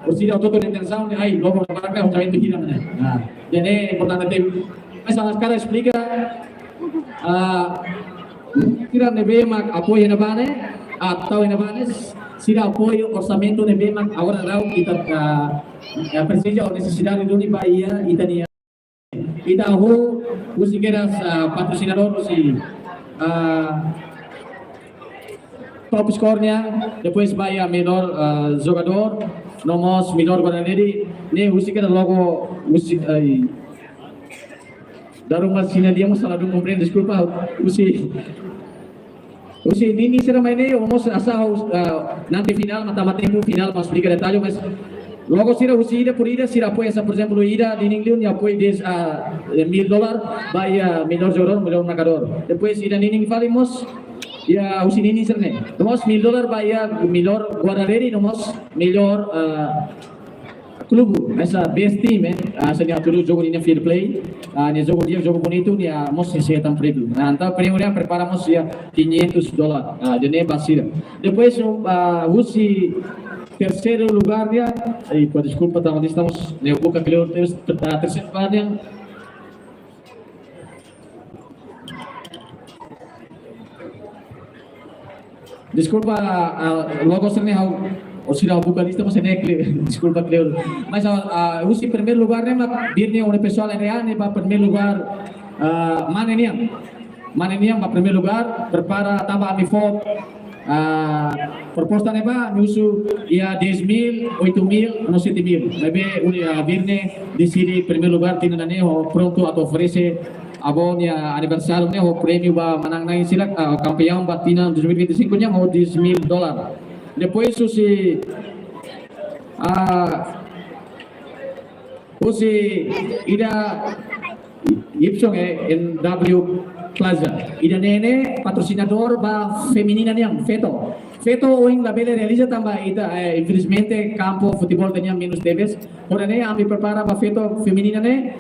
Orsida ototo detensaun ne'e, ai, logo barak ne'e, ototo hira ne'e. Ah, jadi importante tebes. Mas, ah, sekarang esplika, ah, sira ne'ebé mak apoiu iha ne'ebá ne'e, atau iha ne'ebá ne'e, sira apoiu orsamentu ne'ebé mak agora daudaun ita, ah, eh, presiza ou nesesidade duni ba iha ita-nia. Ita hahú, husi kedas, ah, patrosinadór, husi, ah, top score nian, depois ba iha melhor, ah, jogadór, no mós melhor guarda-redes, ne'e husi kedas logo, husi, ai, dala ruma sira-nia lian mós la dún komprende, deskulpa, husi, husi ninin sira mai ne'e, mós asa, ah, nanti finál, mata-mata tempu finál, mós esplika detalle, mas logo sira husi ida por ida, sira apoiu asa, por ezemplu, ida, ninin liu, nia apoiu dez, ah, mil dólar, ba iha melhor jogadór, melhor markadór. Depois, ida ninin fali mós, iha husi ninin sira-ne'e. No mós mil dólar ba iha melhor guarda-redes, no mós melhor, ah, klube, hanesan best team, eh, ah, hanesan nia hatudu jogu nia fair play, ah, nia jogu di'ak, jogu bonitu, nia mós nia setan pretu. Ah, entaun prémiu nia prepara mós iha quinhentos dólar, ah, ida-ne'e ba sira. Depois, ah, husi terseiru lugar nian, ai, pá, deskulpa, tanba estamos, ne'e buka kleur, ter-, ah, terseiru lugar nian, deskulpa, ah, logo sira-ne'e ha'u, orsida ha'u buka lista, mas ne'e kleur, deskulpa kleur. Mas, ah, ah, husi primeiru lugar ne'e, mak Birnia Unipessoal R A ne'e ba primeiru lugar, ah, mane nian. Mane nian ba primeiru lugar, prepara tanba ami fó, ah, proposta ne'ebá, ami husu iha dez mil, oito mil, no sete mil. Maibé, uni, ah, Birnia deside primeiru lugar, tinan ida-ne'e, ho prontu atu oferese avó nia aniversáriu ne'e ho prémiu ba manán-na'in sira, ah, kampiaun ba tinan dois mil e vinte e cinco nian ho dez mil dólar. Depois husi, ah, husi ida Gibson, eh, N W Plaza. Ida-ne'e ne'e patrosinadór ba feminina nian, feto. Feto ohin labele realiza tanba ita, eh, infelizmente kampu futeból ita-nian menus tebes. Porém, ne'e ami prepara ba feto feminina ne'e,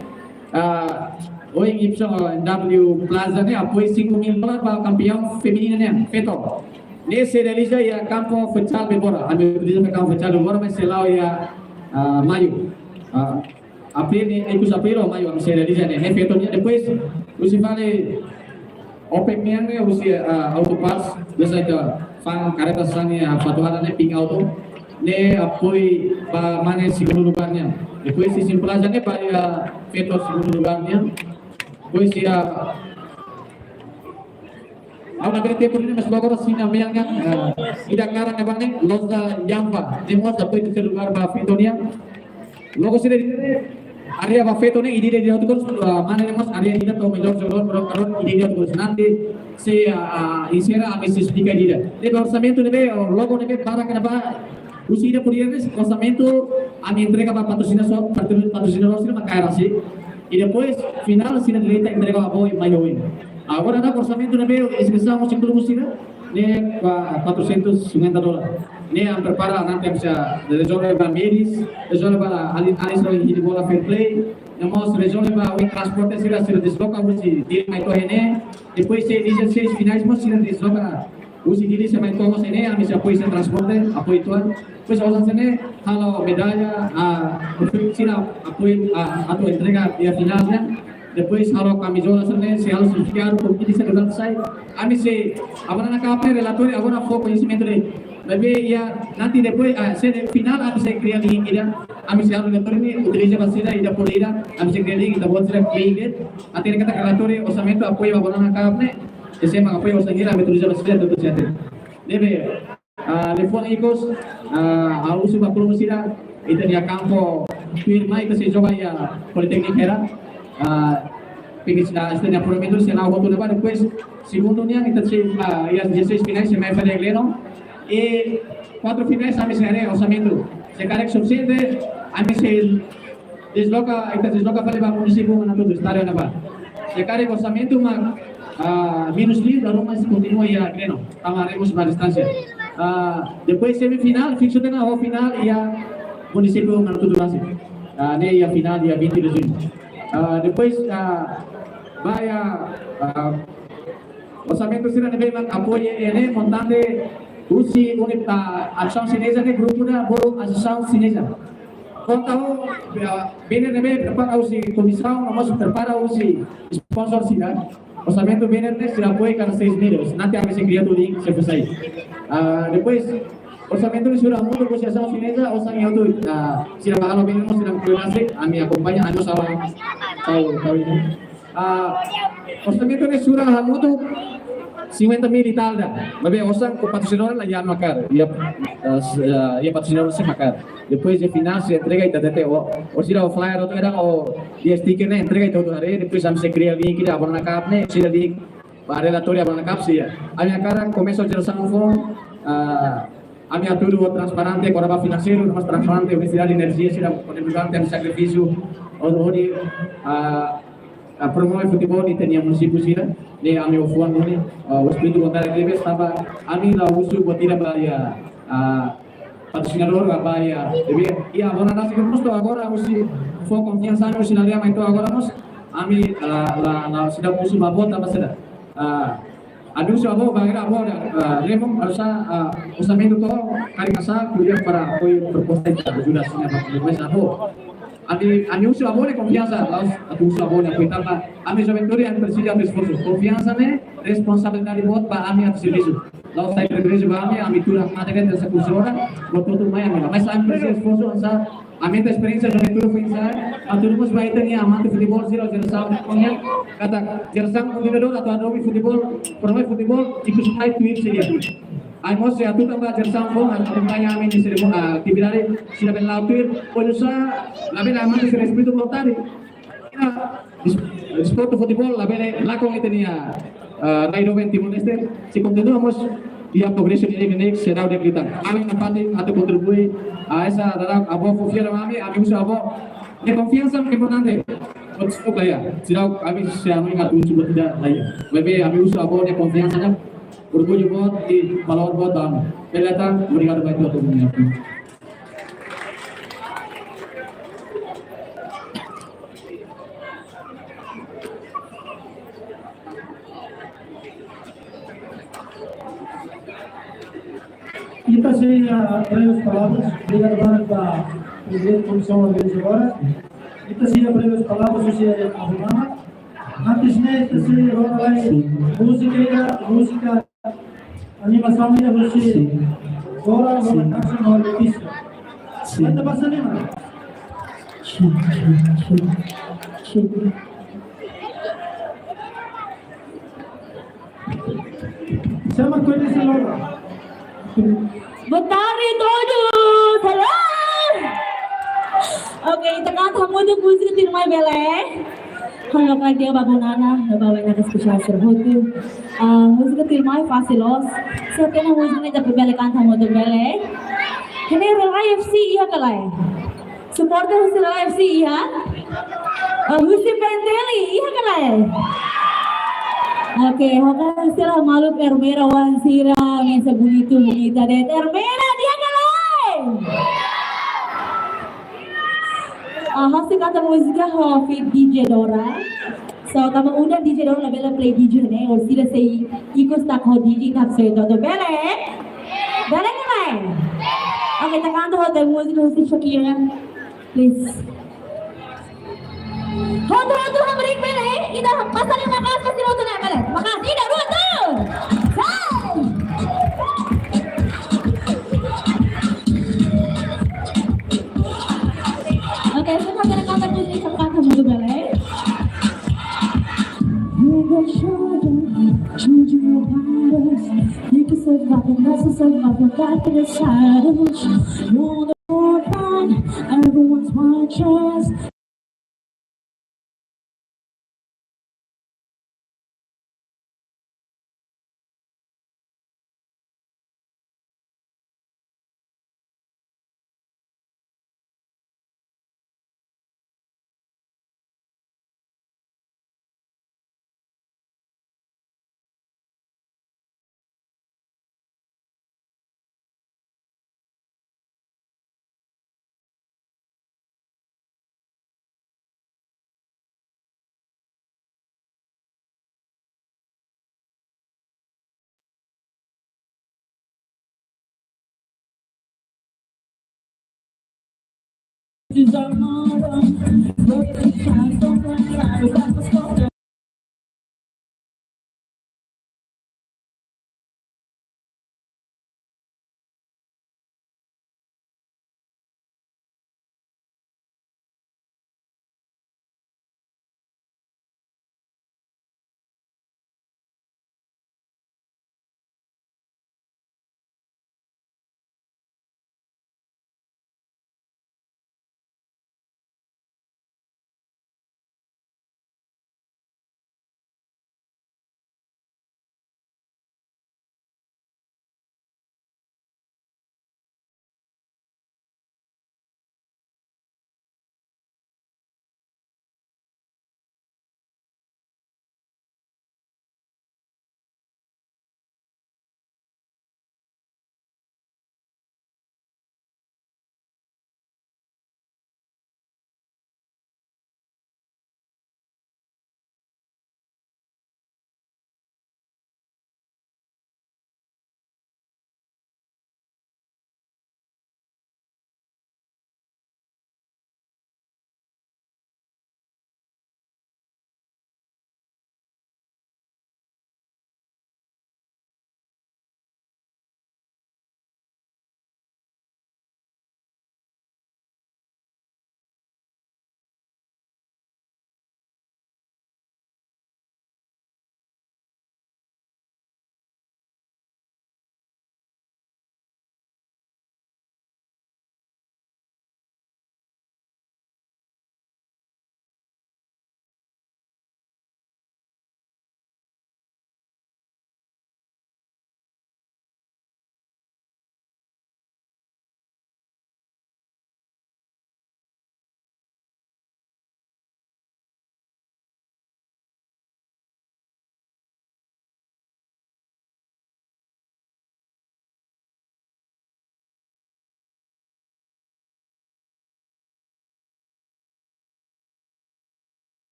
ah, ohin Gibson, oh, N W Plaza ne'e apoiu cinco mil dólar ba kampiaun feminina nian, feto. Ne'e sei realiza iha kampu futsal Belbora. Ami utiliza kampu futsal Belbora, mas sei la'o iha, ah, maiu. Ah, Abril ne'e, ikus Abril ou maiu, ami sei realiza ne'e, ne'e feto nian. Depois, husi fali Opek nian ne'e, husi, ah, Auto Parts, biasa ita fa'an karreta sasán ne'e, ah, fatuhada ne'e, Pink Auto. Ne'e apoiu ba mane segundu lugar nian. Depois, husi Plaza ne'e, ba, ah, feto segundu lugar nian. Depois, ah, ha'u labele tempu duni, mas logo sira-nia mean, eh, ida karik ne'ebá ne'e, Loja Yanfa. Ne'e mós apoiu terseiru lugar ba feto nian. Logo sira área ba feto ne'e, ida-idak hotu, eh, mane ne'e mós área ida to'o melhor jogadór, melhor jogadór, ida-idak hotu. Nanti sei, ah, ah, enserra, ami sei esplika ida-idak. Ne'ebé orsamentu ne'ebé, oh, logo ne'ebé para kena ba, husi ida por ida ne'e, orsamentu, ami entrega ba patrosinadór, patro-, patrosinadór sira mak kaer rasik. I depois, finál, sira direta entrega ba avó mai oin. Agora daudaun orsamentu ne'ebé, espesiál mós inklude sira, ne'e, qua-, quatrocentos e cinquenta dólar. Ne'e ami prepara, nanti ami sei rezolve ba medis, rezolve ba alin, alin sira hili bola fair play, no mós rezolve ba oin transporte sira, sira desloka husi Dili mai to'o iha ne'e, depois sei dezasseis finais mós sira desloka husi Dili sei mai to'o iha ne'e, ami sei apoiu husi transporte, apoiu tuan. Depois osan sira-ne'e halo medalla, ah, sira apoiu, ah, atu entrega iha finál nian. Depois halo kamizola sira-ne'e, sei halo sertifikadu, kompeténsia durante sai. Ami sei, agora na kapa relatóriu, agora fó koñesimentu de'it. Maibé iha, nanti depois, ah, sei finál, ami sei kria link ida, ami sei halo relatóriu ne'e, utiliza ba sira, ida por ida, ami sei kria link, ita-boot sira klik de'it, hatene katak relatóriu, orsamentu, apoiu ba Banana Cup ne'e, ese mak apoiu osan hira, ami utiliza ba sira, tutu sete. Ne'ebé, ah, liafuan ikus, ah, ha'u husu ba klube sira, ita-nia kampu tuirmai ita sei joga iha Politeknik Hera, ah, pikir, ah, ita-nia apuramento sei la'o hotu ne'ebá, depois, segundu nian, ita sei, ah, iha dezasseis finais, sei mai fali Gleno, i kuatru finais, ami sei haree orsamentu. Se karik sufisiente, ami sei desloka, ita desloka fali ba munisípiu Manatuto, estádiu ne'ebá. Se karik orsamentu mak ah, menus liu, dala ruma sei kontinua iha Greno, tanba haree mós ba distánsia. Ah, depois semifinál, fiksu tiha ona ho finál iha munisípiu Manatuto rasik. Ah, ne'e iha finál dia vinte de junho. Ah, depois, ah, ba iha, ah, orsamentu sira ne'ebé mak apoia ne'e montante husi unit, ah, Asaun Xineza ne'e grupu ida bolu Asaun Xineza. Konta ho, ah, banner ne'ebé prepara husi komisaun, no mós prepara husi sponsor sira. Orsamentu banner ne'e sira apoia kada seis mil, nanti ami sei kria tuir link, sei fó sai. Ah, depois, orsamentu ne'e sira hamutuk ho Asaun Xineza, osan iha hotu, ah, sira ba halo banner mós sira koordinasi, ami akompaña, ami sala, tahu, tahu ini. Ah, orsamentu ne'e sira hamutuk cinquenta mil e tal ida. Maibé osan ho patrosinadór la iha makaas. Iha, ah, s-, ah, iha patrosinadór sei makaas. Depois de finál sei entrega ita hatete, ó, ó sira ho flyer, ó, ita-nia, ó, iha sticker ne'e entrega ita hotu haree, depois ami sei kria link ida, Abona Cup ne'e, sira link ba relatóriu Abona Cup sira. Ami hakarak komesa jerasaun foun, ah, ami hatudu ho transparente, kona-ba finanseiru, no mós transparente, Universidade de Energia, sira kontribui durante ami sakrifísiu, hodi, hodi, ah, ah, promove futeból iha ita-nia munisípiu sira, ne'e ami ho fuan duni, ah, ho espíritu voluntáriu tebes, tanba ami la husu buat ida ba iha, ah, patrosinadór ka ba iha, ne'ebé, iha Abona rasik mós to'o agora, husi fó konfiansa ami, husi lalehan mai to'o agora mós, ami, ah, la, la, seidauk husu ba boot tanba saida. Ah, ami husu ba boot, ba iha boot ida, ah, Remo, harus, ah, orsamentu to'o, karik hanesan, ko'alia para apoiu proposta ita ajuda sira ba, mas ba boot. Ami, ami husu ba boot ne'e konfiansa, la'ós atu husu ba boot ne'e apoiu tanba, ami juventude ami presiza atu esforsu. Konfiansa ne'e responsabilidade boot ba ami atu servisu. La'ós sai priviléjiu ba ami, ami tuur hakmatek de'it hanesan kursu ora, buat hotu mai ami. Mas ami presiza esforsu hanesan, ami iha esperiénsia juventude foin-sa'e, atu mós ba ita-nia amante futeból sira, jerasaun foun nian, katak jerasaun kontinua atu hadomi futeból, promove futeból, ikus mai tuir sira. Ami mós sei hatutan ba jerasaun foun, akompaña ami-nia serimónia, ah, atividade, sira bele la'o tuir, oinsá, labele amante sira espíritu voluntáriu. Des-, desportu futeból labele lakon iha ita-nia, ah, rai doben Timor-Leste, sei kontinua mós iha progresu ida-ne'e, seidauk de'it liután. Ami-nia parte atu kontribui, ah, hanesan dala ruma ba boot fó fiar ba ami, ami husu ba boot. Ne'e konfiansa ne'e importante. Buat sira la iha, seidauk ami sei anu ingat husu buat ida la iha. Maibé ami husu ba boot ne'e konfiansa ne'e orgullu boot i valór boot ba ami. Bele tan, obrigadu ba ita hotu. Ita sei, ah, breves palavras, obrigadu barak ba Prezidente Komisaun Organizadora. Ita sei breves palavras, husi Abu Mama. Antes ne'e, ita sei rona lai múzika ida, múzika animasaun ida husi Dora, Dora Caixa no Artista. Ita basa anima. Chama ko'alia sira. Boa tarde a todos. Hello. Oke, ita kanta hamutuk múzika tuirmai bele? Halo, kau dia Babu Nana, no Babu Nana spesiál sira hotu. Ah, múzika tuirmai fasil loos. Se hatene múzika ne'e ita bele kanta hamutuk bele? Ida-ne'e Rai F C iha ka lae? Supporter husi Rai F C iha? Ah, husi Penteli iha ka lae? Oke, ha'u hakarak sela maluk Ermera oan sira, mesak bonitu, bonita de'it. Ermera, iha ka lae? Ah, ha'u sei kanta múzika ho feat D J Dora. So, tanba udan D J Dora labele play D J ne'e, orsida sei ikus tak ho D J tak so itu bele? Bele ka lae? Oke, ita kanta ho ita-nia múzika husi Shakira, please. Hotu-hotu hamriik bele, ita pasa liman maka'as, pasa liman maka'as, bele. Maka'as, ida, rua, tolu. Sai. Oke, semua kena kanta kunci, kanta kunci bele. You go shoulder, choose your battles. You can save my, that's a save my, that's a save. You're the one, everyone's one chance.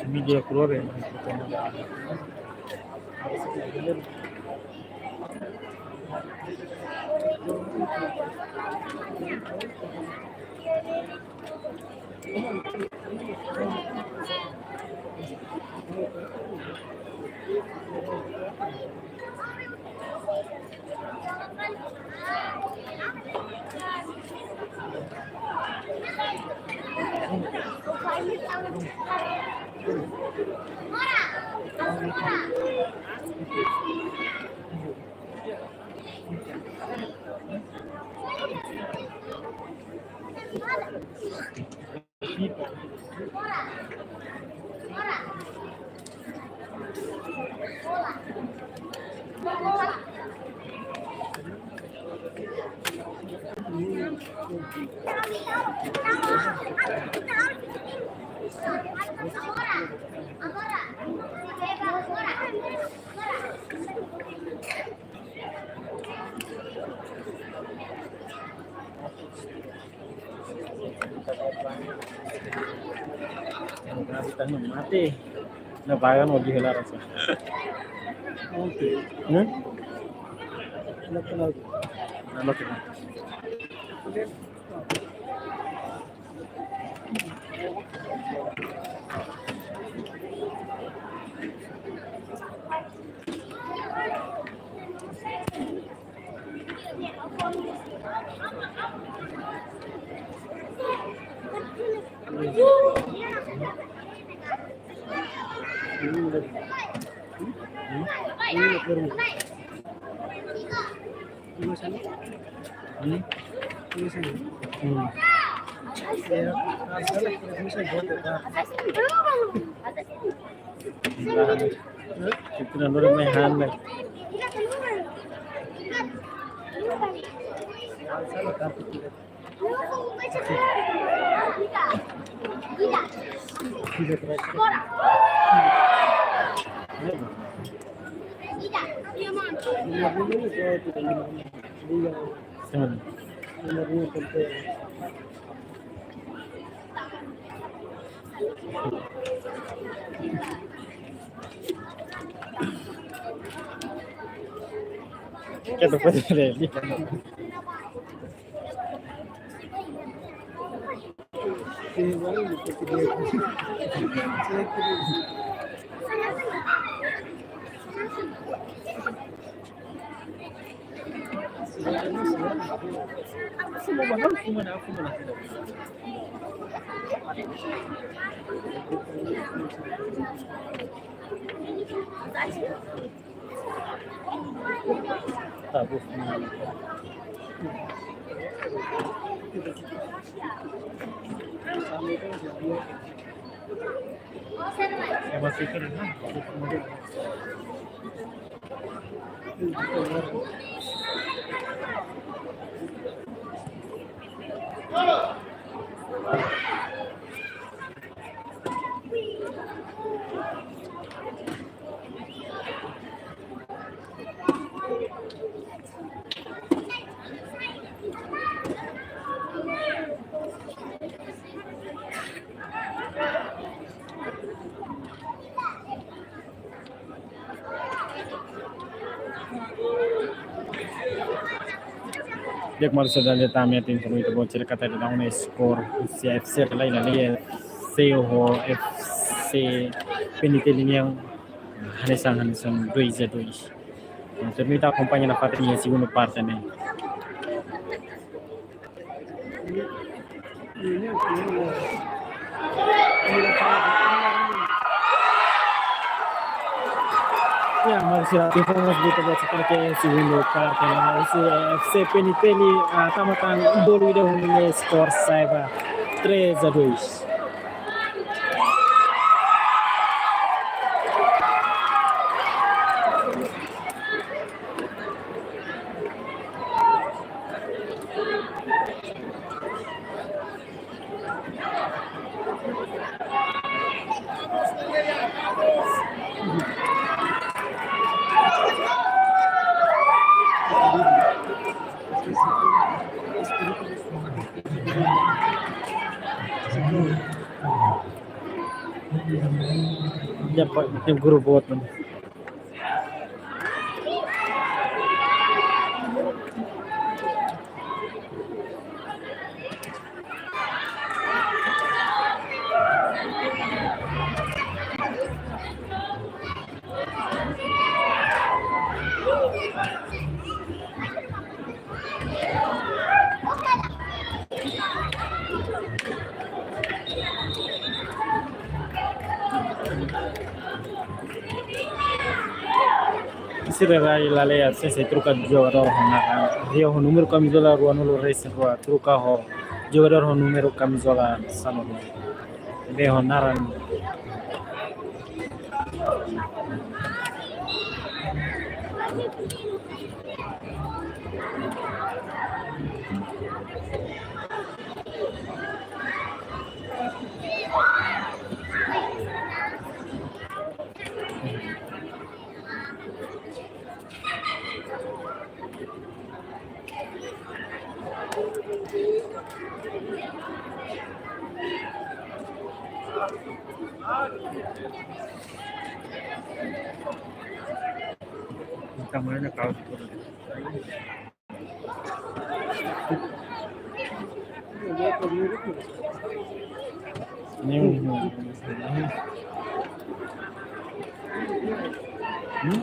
Mídia Cruel. Kita na mate. Na bagan ogi hela rasa. Oke. Hmm? Na kenal. Na lo kenal. Kita nonton main handai. Kita pun ada di Di'ak, maluk sira, dala ida tan ami atu informa uitoan ba sira katak daudaun ne'e skor C F C hela, iha ne'e C O ho F C Peniteli nian hanesan, hanesan dois a dois. Entaun ita akompaña nafatin iha segundu parte ne'e. Ya, maluk sira, informa uitoan ba sira katak segundu parte ne'e, husi F C Peniteli, ah, tama tan dolu ida ho ne'e skor sa'e ba três a dois. Ya, Pak, yang guru buat, Pak. Sira rai lale'an, sei, sei troka jogadór ho naran. Rio ho númeru kamizola ruanulu-resin-rua, troka ho jogadór ho númeru kamizola sanulu-resin-rua. Be ho naran. Tamanho da calça. Nenhum. Hum?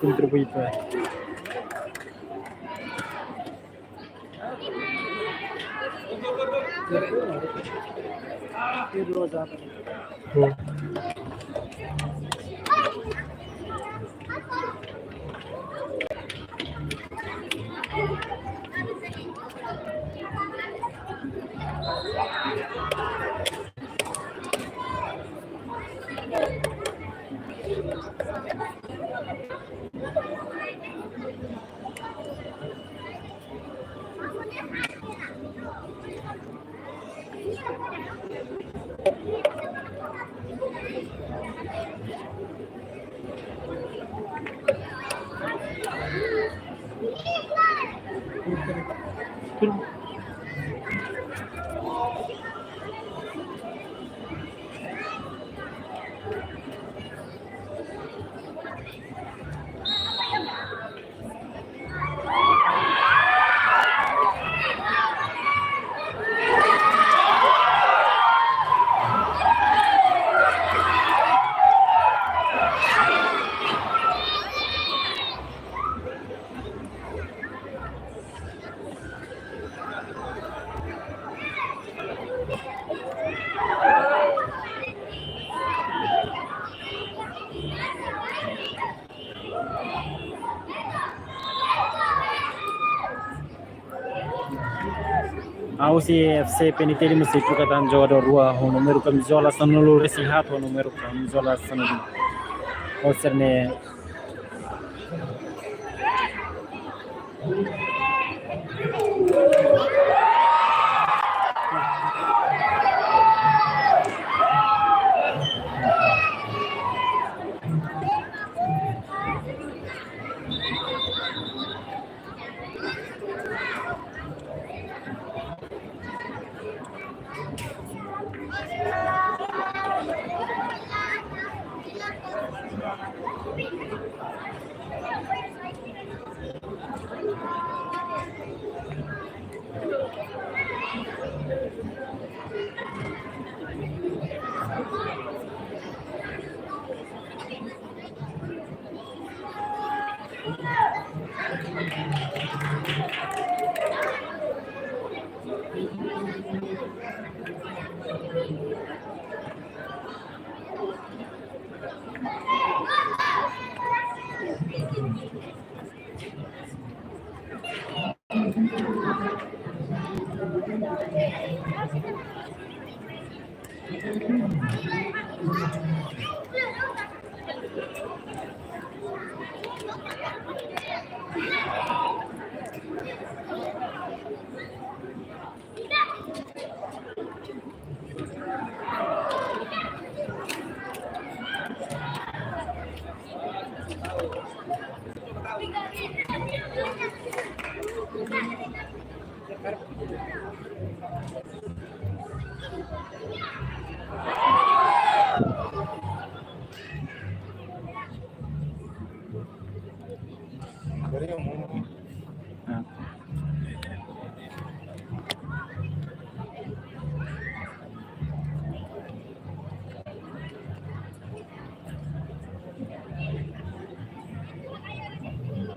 Kontribui para. Ha'u husi F C P N T L mesti troka tan jogadór rua, ho númeru kamizola sanulu-resin-haat, ho númeru kamizola sanulu. Ho sira-ne'e.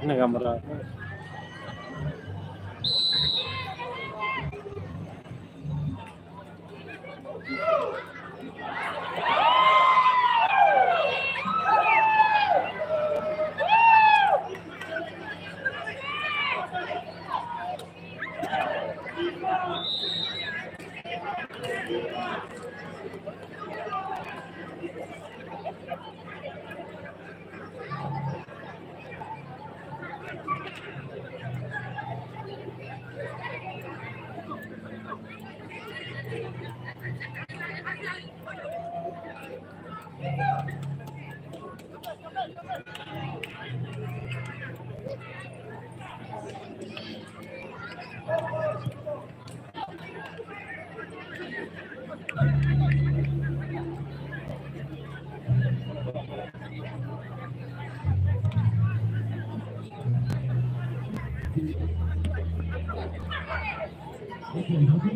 Ini gambar. Oke, oke.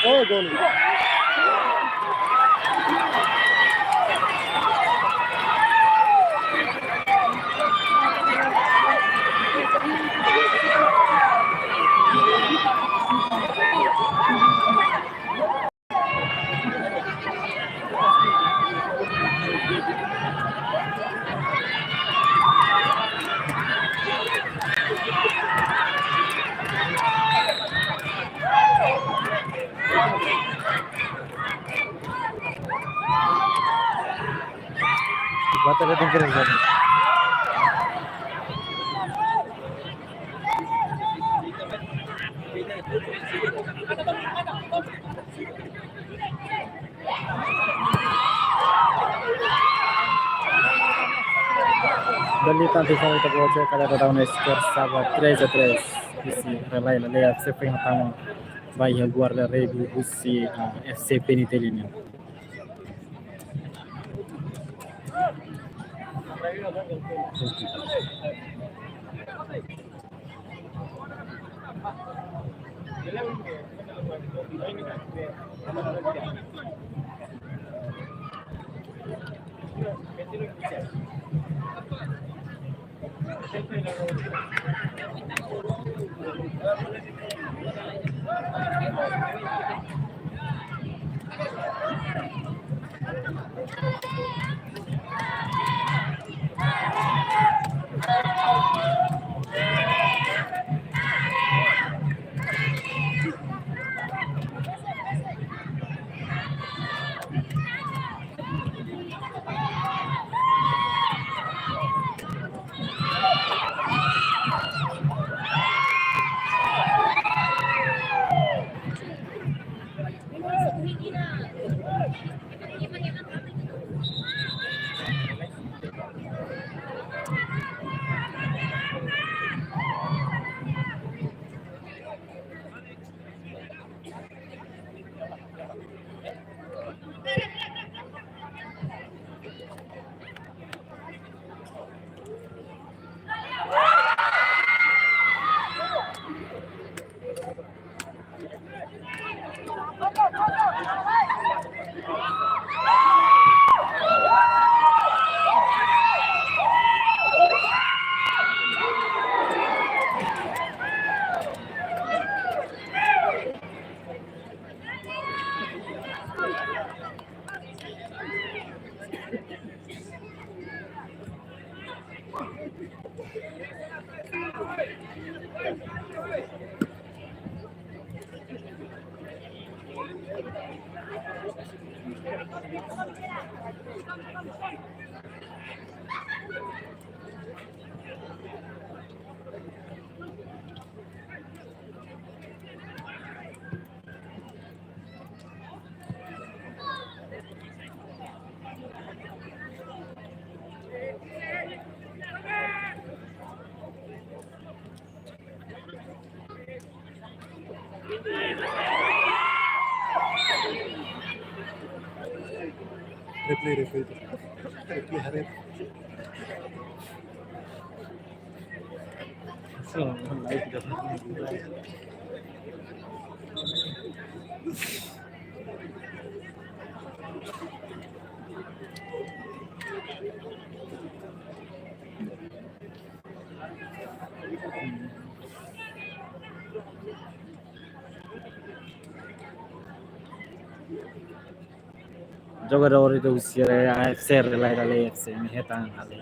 Oh, gol. Batalha tem que rezar. Dali tantu sama kita baca kada ada daun skor sama três a três. Isi relai lelea F C Penhatang bai haluar la rebu husi, ah, F C P N T L nian. Replay, replay. Replay, haree. So, live. Jogadór do Ceará F C, Rei Laiha F C, nia hetan halo.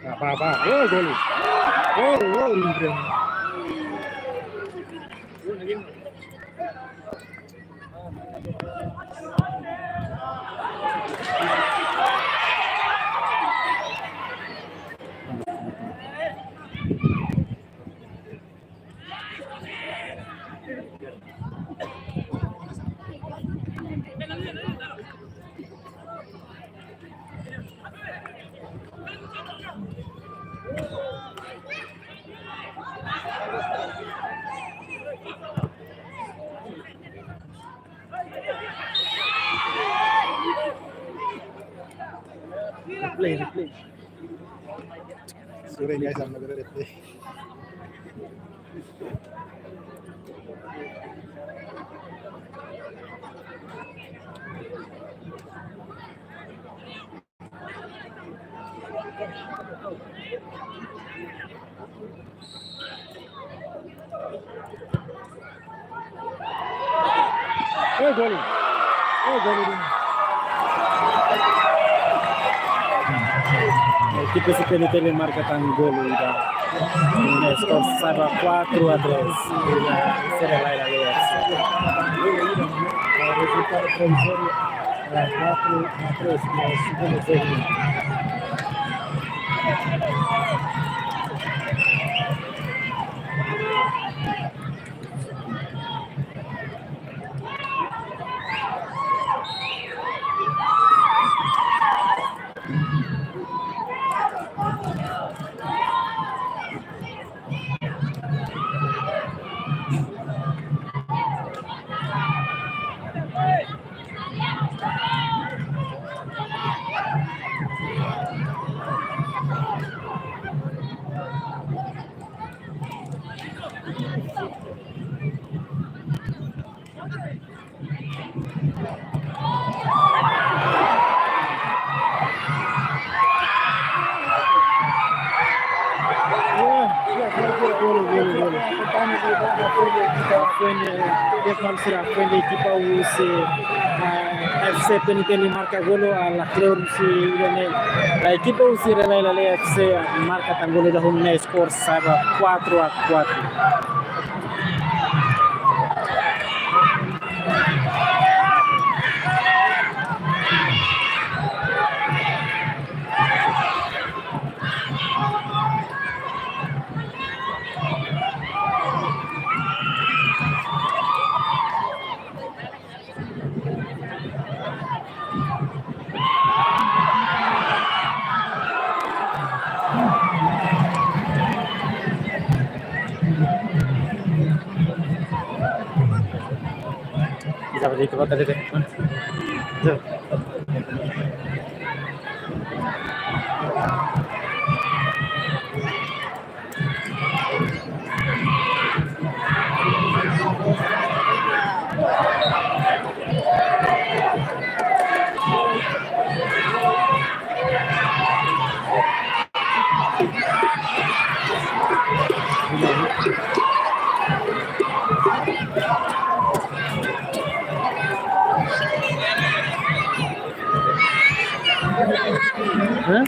Ba, ba, ba. Gol, gol. Gol, gol, Ibrahim. Replay, replay. Sorry guys, I'm not gonna replay. Eh, gol. Eh, gol. Ekipa C P N T L marka tan gol ida. Skor sa'e ba quatro a três. Sira lai la lihat. Rezultadu provizóriu, eh, quatro a três, no segundo jogo. Fuente, eh, de cuál será? Fuente ekipa husi, ah, F C P N T L marka gol, ah, la kleur husi, eh, ekipa husi Relai Laleha F C marka tan gol ida hodi skor sa'e ba quatro a quatro. Bisa balik ke kota deh. Hah?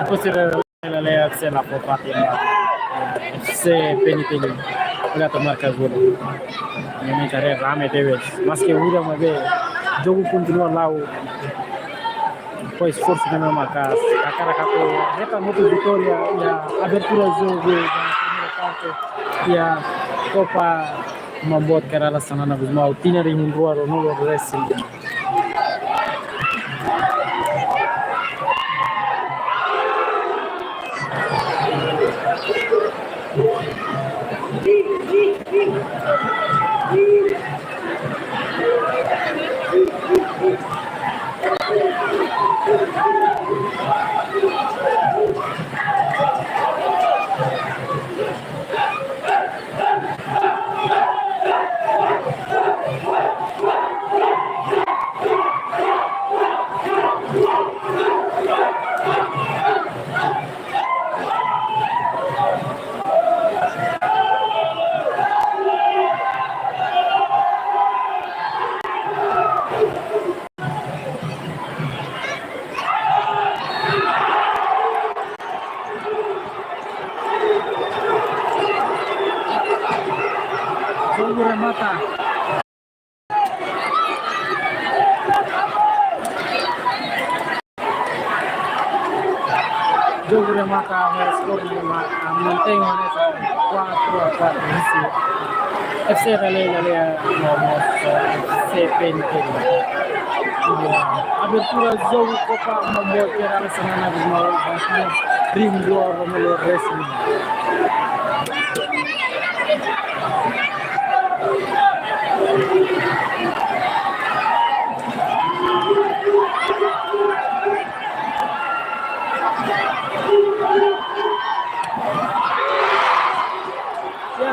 Depois sira la fó fatin ba, eh, F C PNTL. Olha, marka golu. Ne'e mak ita haree rame tebes. Maske udan maibé jogu kontinua la'o. Pois esforsu ne'ebé maka hakarak atu hetan hotu vitória iha abertura jogu ba primeira parte iha Copa Maun Boot Kay Rala Xanana Gusmão, tinan rihun rua ruanulu resin. Jogu remata. Jogu remata ho skor ne'ebé maka mantein hanesan quatro a quatro husi F C Raleigh, Raleigh no mós F C PNTL. Abertura jogu Copa Maun Boot Kay Rala Xanana Gusmão ba tinan rihun rua ruanulu resin. Ya,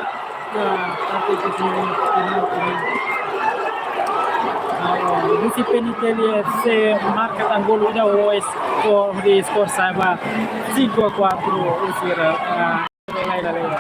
ya, parte di sini, ini, ini. Ah, husi PNTL F C marka tan golu ida ho skor, ho skor sa'e ba cinco a quatro, husi, ah, Laila, Laila.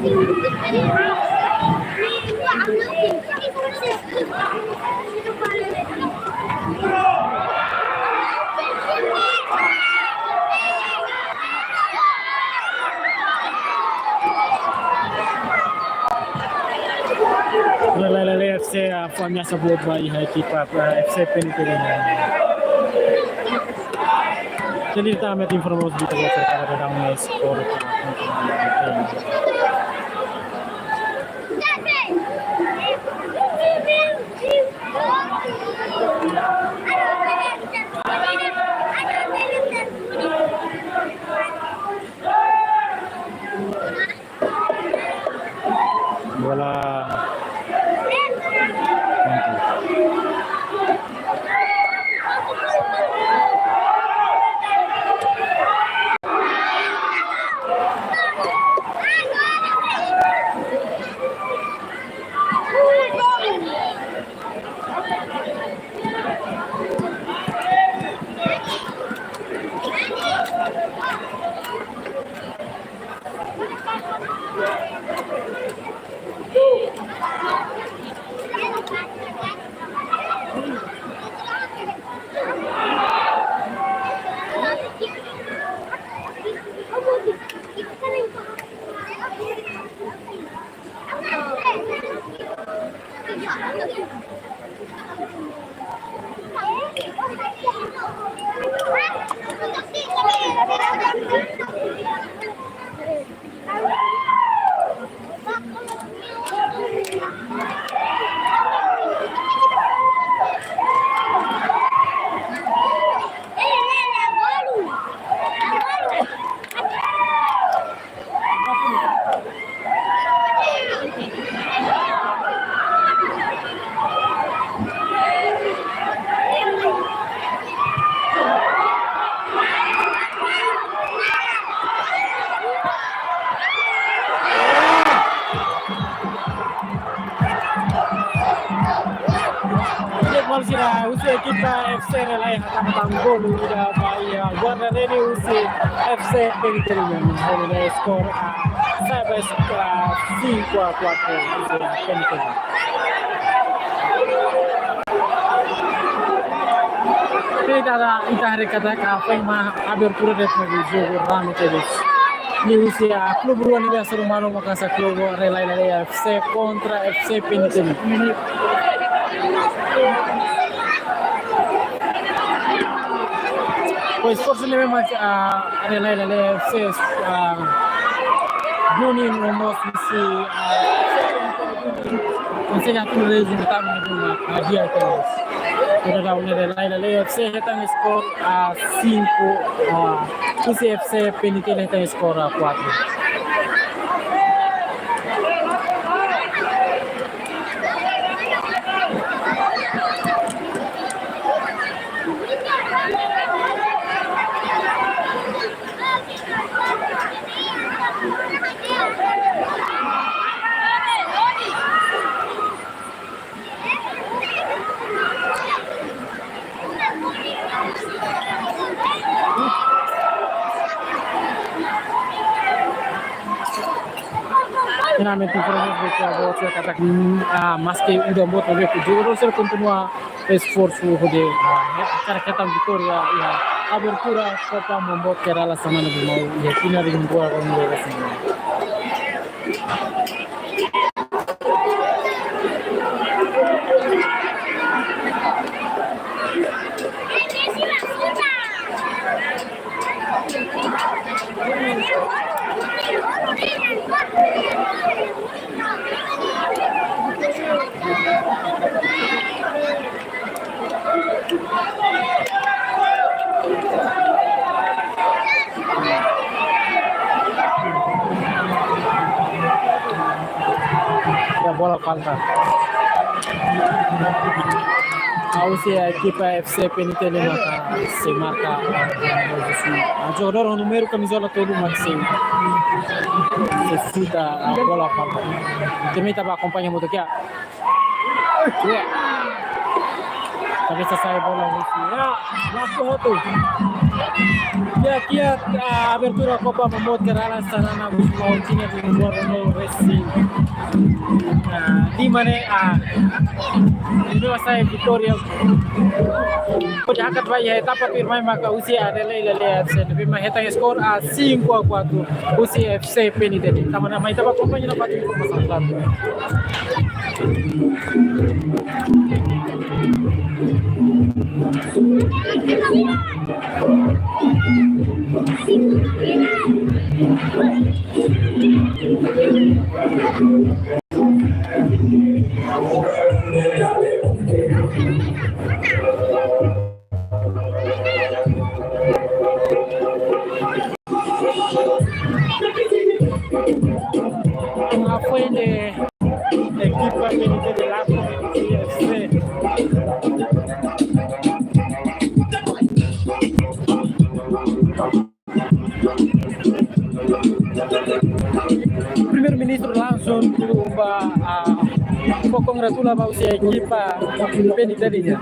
Rela Rela Rela F C, ah, fó ameasa boot ba iha ekipa, ah, F C P N T L. Jadi, ita mai informa mós ita-boot aserka daudaun nia skor. Bola. Gol sira husi ekipa F C Rela Rela, hatama tan gol ida ba iha guarda-rede husi F C P N T L nian. Halo skor, ah, sai ba skor, ah, cinco a quatro husi P N T L. Ita, ita haree katak, ah, foin mak abertura de'it ba jogu rame tebes. Liuhusi, ah, klube rua ne'ebé hasoru malu maka hanesan klube Rela Rela F C kontra F C P N T L. Pois, esforsu ne'ebé mak, ah, Rela Rela F C, ah, duni no mós husi, ah, konsege atu rezultadu ne'ebé mak, ah, di'ak tebes. Daudaun ne'e Rela Rela F C hetan skor, ah, cinco, ah, husi F C P N T L hetan skor, ah, quatro. Finalmente, informa mós ba ita-boot sira katak, mm, ah, maske udan boot ne'ebé ku jogadór sira kontinua esforsu hodi, ah, hakarak hetan vitória iha abertura Copa Mambote Rala semana de mau, iha tinan rihun rua ruanulu-resin-lima. Ya, bola falta. Husi ekipa F C P N T L maka sei marka, ah, jogadór ho númeru kamizola tolu mak sei, sei xuta, ah, bola falta. Ita mai akompaña hamutuk ya. Kabesa sai bola husi. Ya, waktu hotu. Ya, kiak, ah, abertura Copa Mamboet Kerala Xanana Gusmão, tinan rihun rua ruanulu resin, ah, lima ne'e, ah, União sai vitória. Hodi hakat ba iha etapa tuirmai maka husi Arelei Lelea F C. Ne'ebé mak hetan skor, ah, cinco a quatro husi F C P N T L. Tanba ne'e mai ita bá akompaña nafatin informasaun, klaru. Apoio de ekipa P N T de Lago, F C. Primeiru-Ministru langsung ba, ah, fó kongratula ba husi ekipa P N T nian.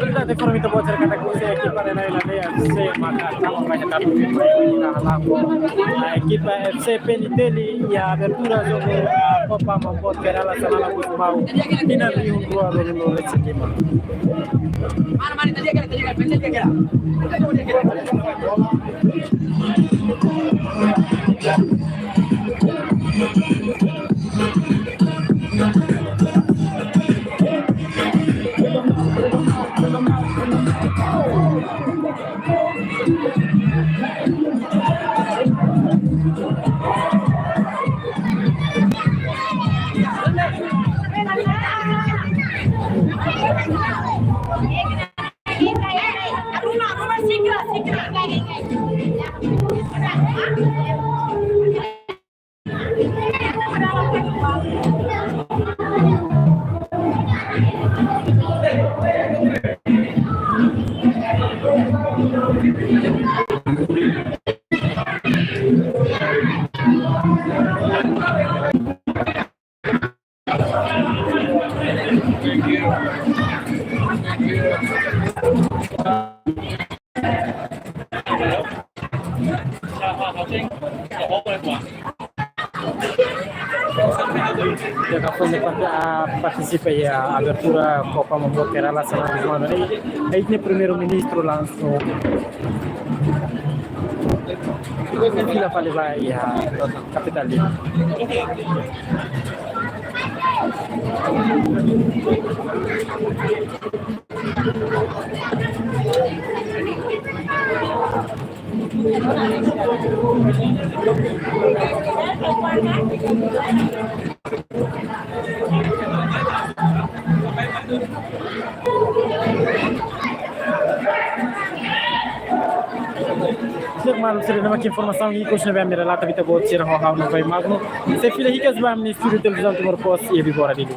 Ita de forma ita-boot sira katak husi ekipa Arelei Lelea F C maka tama ba etapa tuirmai, ita hala'o ekipa F C P N T L iha abertura jogu, ah, Copa Mamboet Kerala Xanana Gusmão, tinan rihun rua ruanulu resin lima. Ita foin parte-, ah, partisipa iha abertura Copa Mamboet Kerala Xanana Gusmão. Ne'e, ne'e Primeiru-Ministru langsung fila fali ba iha kapitál Dili. Sira maluk sira, ne'e mak informasaun ikus ne'ebé ami relata ba ita-boot sira ho ha'u Novai Magno. Sei fila hikas ba ami-nia estúdiu Televizaun Timor Post iha Vibora, Dili.